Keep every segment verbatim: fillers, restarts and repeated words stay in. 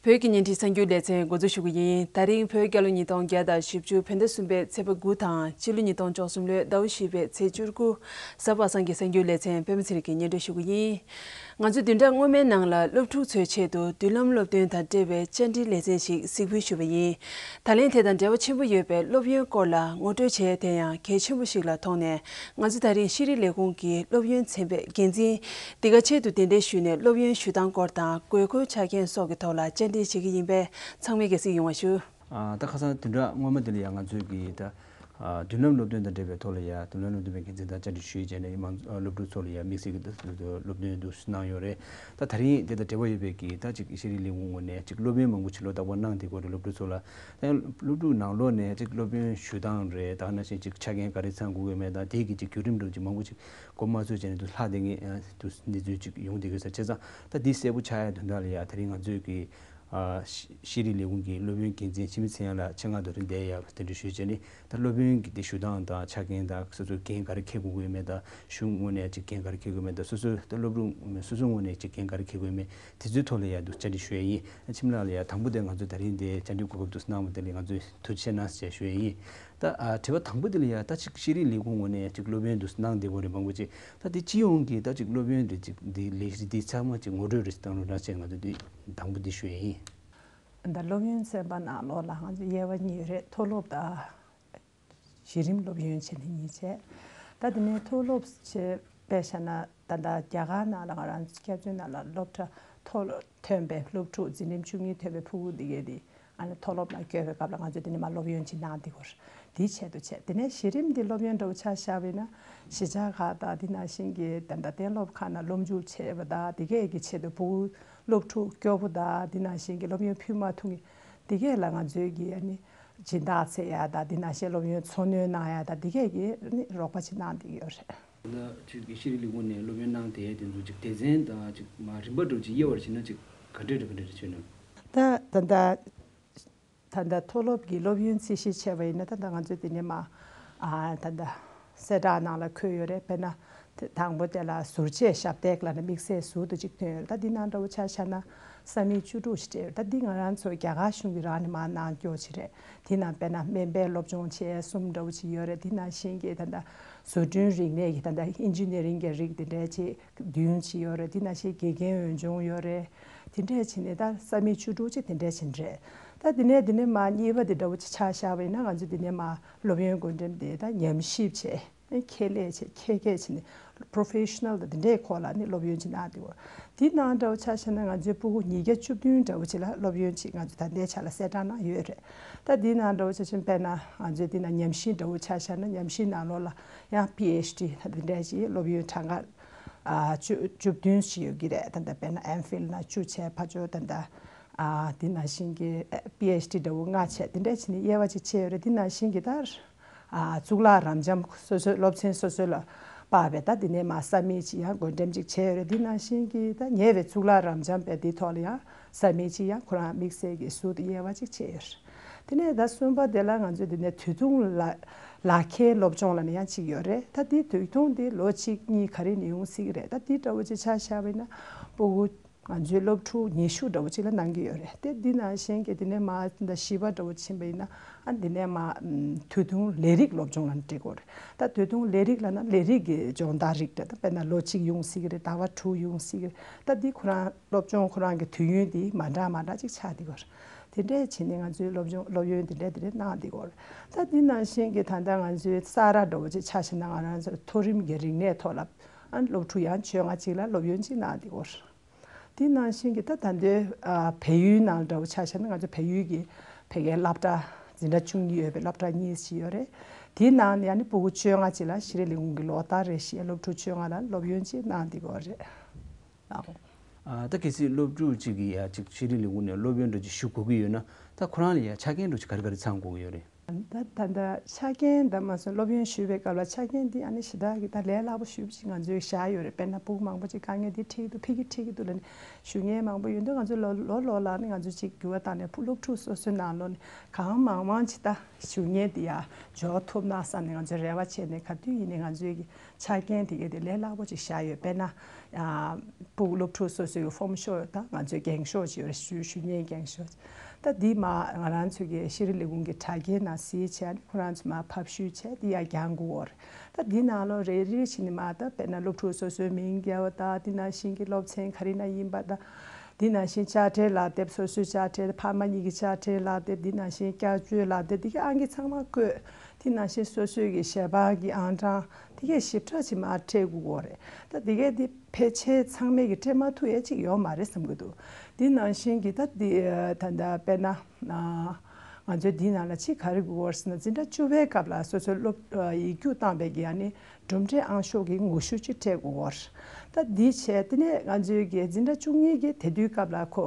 བོད་ཀྱི་བརྙན་འཕྲིན་གསར་འགྱུར་ལེ་ཚན་འགོ་འཛུགས་ཞུ་གི་ཡིན། ད་རིང་བོད་རྒྱལ་ལོ་ཉིས་སྟོང་བརྒྱ་དང་བཞི་བཅུ་བོད་ཟླ་གསུམ་པའི་ཚེས་པ་དགུ་དང་ཕྱི་ལོ་ཉིས་སྟོང་བཅུ་གསུམ་ལོའི་ཟླ་བ་བཞི་པའི་ཚེས་བཅུ་དགུ། གཟའ་པ་སངས་ཀྱི་གསར་འགྱུར་ལེ་ཚན་པད་མ་ཚེ་རིང་གིས་སྙན་སྒྲོན་ཞུ་གི་ཡིན། ང་ཚོས་བདུན་ཕྲག་སྔོན་མའི་ནང་ལ་སློབ་ཕྲུག་ཚོའི་ཆེད་དུ་མདུན་ལམ་སློབ་སྟོན་དང་འབྲེལ་བའི་བཅར་འདྲིའི་ལེ་ཚན་ཞིག་གཟིགས་འབུལ་ཞུས་པ་ཡིན། ད་ལན་དེ་དང་འབྲེལ་བ་ཆེན་པོ་ཡོད་པའི་སློབ་ཡོན་སྐོར་ལ་ངོ་སྤྲོད་བྱས་དེ་ཡང་གལ་ཆེན་པོ་ཞིག་ལ་མཐོང་ནས། ང་ཚོ་ད་རིང་ཤེས་རིག་ལས་ཁུངས་ཀྱི་སློབ་ཡོན་ཚན་པའི་འགན་འཛིན་འདི་ག་ཆེད་དུ་གདན་འདྲེན་ཞུས་ནས་སློབ་ཡོན་ཞུ་སྟངས་སྐོར་དང་དགོས་མཁོའི་ཆ་རྐྱེན་སོགས་ཀྱི་ཐོག་ལ་བཅར་འདྲི་བྱེད་ཀྱི་ཡིན་པས་ཚང་མས་དགྱེས་གཟིགས་ཡོང་བ་ཞུ། ཨ། ད་ཁ་སང་བདུན་ཕྲག་སྔོན་མ་དེ་ལ་ཡང་ང་ཚོས་ཀྱིས་ད་ཨ་མདུན་ལམ་སློབ་སྟོན་དང་འབྲེལ་བའི་ཐོག་ལ་ཡང་མདུན་ལམ་སློབ་སྟོན་པའི་འགན་འཛིན་དང་བཅར་འདྲི་ཞུས་བྱས་ནས་མང་ཚོ་ཨ་སློབ་ཕྲུག་ཚོ་ལ་ཡང་དམིགས་བསལ་གྱི་སློབ་སྟོན་དུ་གནང་ཡོད་རེད། ད་ད་རིང་དེ་དང་འབྲེལ་བ་ཡོད་པའི་གི་ད་ཅིག་ཤེས་རིག་ལས་ཁུངས་ངོས་ནས་ཅིག་སློབ་ཡོན་མང་པོ་ཅིག་ལོ་རྟག་པར་གནང་བསྡད་ཀྱི་ཡོད་རེད། སློབ་ཕྲུག་ཚོ་ལ། ད་ཡང་སློབ་ཕྲུག་ནང་ལོགས་ནས་ཅིག་སློབ་ཡོན་ཞུ་སྟངས་རེད། ད་ནང་བཞིན་ཅིག་ཆ་རྐྱེན་ག་རེ་ཚང་དགོས་ཀྱི་མེད་དང་། དེ་གི་ཅིག་བརྒྱུད་རིམ་འདྲ་ཅིག་མང་པོ་ཅིག་མགོ་མ་ཚོས་བྱས་ནས་དུ་ལྷག་བསྡད་མཁན་དུ་གནས་ཚུལ་ཅིག་ཡོང་བསྡད་ཀྱི་ཡོད་ས་བྱས་ཙང་། ད་འདི་གསལ་པོ་ཆགས་ཡ་དོན་དག་ལ་ཡ་ད་རིང་ང་ཚོས་ཀྱི་ཨ་ཤེས་རིག་ལས་ཁུངས་ཀྱི་སློབ་ཡོན་འགན་འཛིན་འཆི་མེད་ཚེ་དབྱངས་ལགས་ཆེད་མངགས་དུ་རིམ་བསྟན་ཡ་གདན་འདྲེན་ཞུས་བྱས་ནས། ད་སློབ་ཡོན་གྱི་དེ་ཞུ་སྟངས་དང་ཆ་རྐྱེན་དང་སོ་སོའི་འགན་ག་རེ་འཁྱེར་དགོས་ཀྱི་ཡོད་མེད་དང་། གཞུང་ངོས་ནས་ཅིག་འགན་ག་རེ་འཁྱེར་དགོས་ཡོད་མེད་དང་། སོ་སོའི་ད་སློབ་ཕྲུག་སོ་སོའི་ངོས་ནས་ཅིག་འགན་ག་རེ་འཁྱེར་དགོས་ཡོད་མེད་དེ་ཚོའི་ཐོག་ལ་ཡ་འདུག་བཅར་འདྲི་ཞུ་ཡ་ཡིན། འཆི་མེད་ལགས་ལ་ཡ་དང་པོ་དེ་ང་ཚོས་ད་རིང་དེ་བཅར་འདྲི་གོ་སྐབས་འདུག་གནང་བ་དེ་ལ་ང་ཚོས་ཐུགས་རྗེ་ཆེ་གནང་ཞེས་ཞུ་ཡ་ཡིན། ད་ཨ་དྲི་བ་དང་པོ་དེ་ལ་ཡ་ད་ཅིག་ཤེས་རིག་ལས་ཁུངས་ངོས་ནས་ཅིག་སློབ་ཡོན་འདུག་གནང་བསྡད་ཀྱི་ཡོད་རེད་མང་པོ་ཅིག་ད་དེ་སྤྱི་ཡོངས་ཀྱི་ད་ཅིག་སློབ་ཡོན་དེ་ཅིག་འདི་ལས་གཞི་འདི་ཚང་མ་ཅིག་ངོ་སྤྲོད་རེ་ཞིག་བཏང་རོགས་གནང་ཞེས་ང་ཚོས་འདི་དང་པོ་འདི་ཞུ་ཡ་ཡིན། ད་སློབ་ཡོན་ཚན་པ་ནང་ལོགས་ལ་ང་ཚོ་དབྱེ་བ་གཉིས་རེད། མཐོ་སློབ་དང་། གཞི་རིམ་སློབ་ཡོན་བྱས་ནས་གཉིས་བྱས། ད་དེ་ནས་མཐོ་སློབ་བྱས་པའི་ཆ་ནས་ད་ལྟ་རྒྱ་གར་ནང་ལ་ང་རང་ཚོ་སྐྱབས་བཅོལ་ནང་ལ་སློབ་གྲྭ་མཐོ་སློབ་ཐོན་པའི་སློབ་ཕྲུག་འཛིན་རིམ་བཅུ་གཉིས་ཐོན་པའི་ཕྲུ་གུ་འདི་གས་དེ་ཨ་ནི་མཐོ་སློབ་ནང་བསྐྱོད་པའི་སྐབས་ལ་ང་ཚོས་དེ་ནས་མར་སློབ་ཡོན་ཅིག་གནང་བསྡད་ཀྱི་ཡོད་རེད། དེའི་ཆེད་དུ་བྱས། དེ་ནས་གཞི་རིམ་འདི་སློབ་ཡོན་འདྲ་བོ་ཆ་བཞག་པ་ཡིན་ན་གཞིས་ཆགས་ཁག་དང་དེ་ནང་བཞིན་གྱི་ད་ལྟ་གཏན་སློབ་ཁག་ནང་སློབ་འཇུག་བྱས་པ་དང་དེ་གས་ཀྱི་ཆེད་དུ་ཕྲུ་གུ་སློབ་ཕྲུག་སྐྱོ་པོ་དང་དེ་ནང་བཞིན་གྱི་སློབ་ཡོན་ཕུལ་མ་ཐུབ་མཁན་དེ་གས་ལ་ང་ཚོས་ཀྱི་ཨ་ནི། སྦྱིན་བདག་བྱེད་ཡ་དང་དེ་ནང་བཞིན་སློབ་ཡོན་འཚོ་སྣོན་གནང་ཡ་དང་དེ་གས་ཀྱི་ནི་རོགས་པ་ཅིག་གནང་བསྡད་ཀྱི་ཡོད་རེད། ད་ཁྱོད་ཀྱིས་ཤེས་རིག་ལས་ཁུངས་ནས་སློབ་ཡོན་གནང་བསྡད་ཡ་དེ་ཚོ་ཅིག་སྡེ་ཚན་དང་ཅིག་མ་རིམ་པ་འདྲ་བོ་ཅིག་དབྱེ་བར་ཕྱིན་ན་ཅིག་ག་འདྲས་རེད་ག་འདྲས་རེད་ཁྱོད་ནི། ད་ད་ད་ད་ད་མཐོ་སློབ་ཀྱི་སློབ་ཡོན་རྩིས་གཞི་བྱས་པ་ཡིན་ན་ད་ད་ང་ཚོས་དེ་ནས་མ་ཨ་ད་ད་གསལ་བསྒྲགས་ནང་ལ་འཁོད་ཡོད་རེད། དཔེར་ན། དེ་དང་པོ་དེ་ལ་ཟུར་བཅད་ཞབས་སྟེགས་ལབ་ནས་དམིགས་བསལ་ཟུར་དུ་གཅིག་བཏོན་ཡོད། ད་འདི་ནང་འདྲ་བོ་ཆ་བཞག་ན་ས་མིག་བཅུ་དྲུག་ཞིག་སྤྲད་ཡོད། ད་འདི་ང་རང་ཚོ་རྒྱ་གར་གཞུང་གིས་རང་ནས་མར་གནང་རྒྱུ་ཞིག་རེད། དེ་ནང་དཔེར་ན་སྨན་པའི་སློབ་སྦྱོང་བྱེད་གསུམ་འདྲ་བོ་ཅིག་ཡོད་རེད། དེ་ནང་བཞིན་གྱི་ད་ལྟ་བཟོ་སྐྲུན་རིག་གནས་ཀྱི་ད་ལྟ་ཨིན་ཇི་ནི་རིང་གི་རིགས་དེ་འདྲའི་ཅིག་བདུན་ཅིག་ཡོད་རེད། དེ་ནང་བཞིན་དགེ་རྒན་འོས་སྦྱོང་ཡོད་རེད། དེ་འདྲས་བྱས་ནས་ད་ས་མིག་བཅུ་དྲུག་ཅིག་དེ་འདྲས་ཕྱིན་རེད། ད་དེ་ནས་དེ་ནས་མར་གཉིས་པ་དེ་འདྲ་བོ་ཅིག་ཆ་བཞག་པ་ཡིན་ན་ང་ཚོ་དེ་ནས་མར་སློབ་ཡོན་བགོ་འགྲེམས་དེ་ད་ཉམས་ཞིབ་བྱས། ཁྱད་ལས་བྱས་ཁྱད་ཁྱད་བྱས་ནས་professional་དང་དེ་འདྲའི་སྐོར་ལ་ནི་སློབ་ཡོན་ཅིག་གནང་བསྡད་ཡོད། དེའི་ནང་འདྲ་བོ་ཆ་བཞག་ན་ང་ཚོའི་ཕྲུ་གུ་ཉིས་བརྒྱ་བཅུ་བདུན་འདྲ་བོ་ཅིག་ལ་སློབ་ཡོན་ཅིག་ང་ཚོ་ད་ལྟའི་ཆ་ལ་གསལ་བསྒྲགས་གནང་ཡོད་རེད། ད་དེའི་ནང་འདྲ་བོ་ཆ་བཞག་ན་དཔེར་ན་ང་ཚོའི་དེ་ན་ཉམས་ཞིབ་འདྲ་བོ་ཆ་བཞག་ན་ཉམས་ཞིབ་ནང་ལོགས་ལ་ཡང་PhD་དེ་འདྲའི་ཅིག་སློབ་ཡོན་གྲངས་ཀ་ཨ་བཅུ་བཅུ་བདུན་ཞིག་ཡོད་ཀྱི་རེད། ད་ལྟ་དཔེར་ན་MPhil་ནང་བཅུ་བྱས་ཕར་ཕྱོགས་ད་ལྟ་ཨ་དེ་ནང་བཞིན་གྱི་PhD་འདྲ་བོ་ལྔ་བྱས་དེ་འདྲ་བྱས་ནས་དབྱེ་བ་ཅིག་ཕྱེ་ཡོད་རེད། དེ་ནང་བཞིན་གྱི་ད་ཨ་གཙུག་ལག་རབ་འབྱམས་སོ་སོའི་སློབ་ཚན་སོ་སོ་ལ་དཔག་པའི་ད་དེ་ནས་མར་ས་མིག་ཅིག་ཡང་བགོ་འགྲེམས་ཅིག་བྱས་ཡོད་རེད། དེ་ནང་བཞིན་གྱི་ད་ཉེ་བའི་གཙུག་ལག་རབ་འབྱམས་པའི་དེའི་ཐོག་ལ་ཡང་ས་མིག་ཅིག་ཡང་ཁོ་རང་དམིགས་བསལ་གྱི་ཟུར་དུ་དབྱེ་བ་ཅིག་ཕྱེ་ཡོད་རེད། དེ་ནས་ད་གསུམ་པ་དེ་ལ་ང་ཚོས་དེ་ནས་དུས་ཐུང་ལ་ལག་ཁྱེར་སློབ་སྦྱོང་ལབ་ནས་ཡང་ཅིག་ཡོད་རེད། ད་དེ་དུས་ཐུང་དེ་ལོ་གཅིག་གཉིས་ག་རེ་ནས་ཡོང་སྲིད་ཀྱི་རེད། ད་དེ་འདྲ་བོ་ཅིག་ཆ་བཞག་པ་ཡིན་ན་ཕྲུ་གུ་ང་ཚོའི་སློབ་ཕྲུག་ཉི་ཤུ་འདྲ་བོ་ཅིག་ལ་གནང་གི་ཡོད་རེད། དེ་འདི་ནང་བཞིན་གྱི་དེ་ནས་མར་ད་བཞི་པ་འདྲ་བོ་ཕྱིན་པ་ཡིན་ན་ཨ་འདི་ནས་མར་དུས་ཐུང་ལས་རིགས་སློབ་སྦྱོང་ལ་འགྲིག་གི་རེད། ད་དུས་ཐུང་ལས་རིགས་ལབ་ན་ལས་རིགས་ཀྱི་སྦྱོང་བརྡར་རིགས་རེད། ད་དཔེར་ན་ལོ་གཅིག་ཡོང་སྲིད་ཀྱི་རེད། ཟླ་བ་དྲུག་ཡོང་སྲིད་ཀྱི་རེད། ད་འདི་ཁོ་རང་སློབ་སྦྱོང་ཁོ་རང་གི་དུས་ཡུན་འདི་མ་འདྲ་མ་འདྲ་ཅིག་ཆགས་བསྡད་ཀྱི་རེད། དེ་འདྲས་བྱས་ནས་ང་ཚོའི་སློབ་སྦྱོང་སློབ་ཡོན་དེ་འདྲས་དེ་འདྲས་གནང་བསྡད་ཀྱི་རེད། ད་འདི་ནང་བཞིན་གྱི་ད་ལྟ་ང་ཚོའི་ས་ར་འདྲ་བོ་ཅིག་ཆ་བཞག་ན་ང་རང་ཚོ་མཐོ་རིམ་གྱི་རིག་གནས་ཐོག་ལ་ཨ་སློབ་ཕྲུག་ཡང་བཅོ་ལྔ་ཅིག་ལ་སློབ་ཡོན་ཅིག་གནང་བསྡད་ཀྱི་རེད། དེ་ནང་བཞིན་གྱི་ད་ད་ལྟའི་ཨ་བལ་ཡུལ་ནང་འདྲ་བོ་ཆ་བཞག་ན་ང་ཚོ་བལ་ཡུལ་གྱི་བོད་སྐད་སློབ་གྲྭ་འཛིན་གྲྭ་བཅུ་གཉིས་ཡོད་པའི་སློབ་གྲྭ་གཉིས་ཤིག་ཡོད་རེད། དེའི་ནང་ནས་ཡང་ནི་ཕྲུ་གུ་བཅོ་ལྔ་ཅིག་ལ་ཤེས་རིག་ལས་ཁུངས་ཀྱི་ལོ་ལྟར་རེ་བཞིན་སློབ་ཕྲུག་བཅོ་ལྔ་ལ་སློབ་ཡོན་ཅིག་གནང་བསྡད་ཀྱི་ཡོད་རེད། ཨ། ཨ། ད་གལ་སྲིད་སློབ་ཕྲུག་ཅིག་གིས་ཡ་ཅིག་ཤེས་རིག་ལས་ཁུངས་ནས་སློབ་ཡོན་འདྲ་ཅིག་ཞུ་དགོས་ཀྱི་ཡོད་ན་ད་ཁོ་རང་ལ་ཡ་ཆ་རྐྱེན་འདྲ་ཅིག་ག་རེ་ག་རེ་ཚང་དགོས་ཀྱི་ཡོད་རེད། ད་ད་ལྟ་ཆ་རྐྱེན་དང་མ་སོང་སློབ་ཡོན་ཞུས་པའི་སྐབས་ལ་ཆ་རྐྱེན་འདི་ཨ་ནི་ཞེ་དྲག་གི་ད་ལས་སླ་པོ་ཞེ་པོ་ཅིག་ང་ཚོས་བཞག་ཡོད་རེད། དཔེར་ན་ཕྲུ་གུ་མང་པོ་ཅིག་དཀའ་ངལ་འདི་འཕྲད་ཀྱི་འདུག་ཕ་གི་འཕྲད་ཀྱི་འདུག་ལབ་ནས་ཞུ་མཁན་མང་པོ་ཡོད་འདུག་ང་ཚོ་ལོ་ལོ་ལོ་ལ་ནི་ང་ཚོ་ཅིག་འགྱུར་བ་བཏང་ནས་ཕྲུ་སློབ་ཕྲུག་སོ་སོའི་ནང་ལོགས་ནས་གང་མང་མང་ཅིག་ད་ཞུ་མཁན་འདི་ཡ་འབྱོར་ཐུབ་ན་བསམ་ནས་ང་ཚོས་རེ་བ་བྱས་ནས་ག་དུས་ཡིན་ནའི་ང་ཚོའི་གི་ཆ་རྐྱེན་དེ་གའི་དེ་ལས་སླ་པོ་ཅིག་བཞག་ཡོད། དཔེར་ན་ཕྲུ་གུ་སློབ་ཕྲུག་སོ་སོའི་གི་ཕོམ་ཤོག་དང་ང་ཚོའི་འགེངས་ཤོག་ཅིག་ཡོད་རེད། ཞུ་ཞུ་མཁན་འགེངས་ཤོག་ཅིག་ད་འདི་མ་ང་རང་ཚོའི་གི་ཤེས་རིག་ལས་ཁུངས་ཀྱི་དྲ་རྒྱའི་ནང་གཟིགས་བྱས་ནས་ཁོ་རང་ཚོ་མར་ཕབ་བཤུས་བྱས་འདི་ཡར་བརྒྱང་དགོས་ཡོད་རེད། ད་འདི་ནང་ལོགས་རེ་རེ་བྱས་ནས་མར་ད་དཔེར་ན་སློབ་ཕྲུག་སོ་སོའི་མིང་རྒྱག་པ་དང་འདི་ནང་བཞིན་གྱི་སློབ་ཚན་ག་རེ་ན་ཡིན་པ་དང་འདི་ནང་བཞིན་དཔྱ་ཁྲལ་ལག་དེབ། སོ་སོའི་དཔྱ་ཁྲལ། ཕ་མ་གཉིས་ཀྱི་དཔྱ་ཁྲལ་ལག་དེབ། འདི་ནང་བཞིན་བསྐྱར་བཅོས་ལག་དེབ། འདི་གའི་ཨང་ཀི་ཚང་མ་བཀོད། འདི་ནང་བཞིན་སོ་སོའི་གི་ཞལ་པར་གྱི་ཨང་གྲངས་འདི་གའི་ཞིབ་ཕྲ་ཅིག་མར་སྤྲད་དགོས་ཡོད་རེད། ད་འདི་གའི་འདི་ཕལ་ཆེར་ཚང་མས་གི་སྤྲད་མ་ཐུབ་ཡས་ཅིག་ཡོད་མ་རེད་བསམ་གྱི་འདུག་འདི་ནང་བཞིན་གྱི་ད་འདི་ད་ལྟ་དཔེར་ན་ང་ཚོའི་འདི་ནང་ལ་ཅིག་ག་རེ་དགོས་ཡོད་ཟེར་ན་འཛིན་གྲྭ་བཅུ་པའི་སྐབས་ལ་སོ་སོའི་སློབ་ཡིག་རྒྱུགས་བཏང་བའི་གི་ཨ་ནི་གྲུབ་འབྲས་ཨང་ཤོག་གི་ངོ་བཤུས་ཅིག་སྤྲད་དགོས་ཡོད་རེད། ད་འདི་བྱས་དེ་ནས་ང་ཚོའི་གི་འཛིན་གྲྭ་བཅུ་གཉིས་ཀྱི་དེ་དུས་སྐབས་ལ་ཁོ་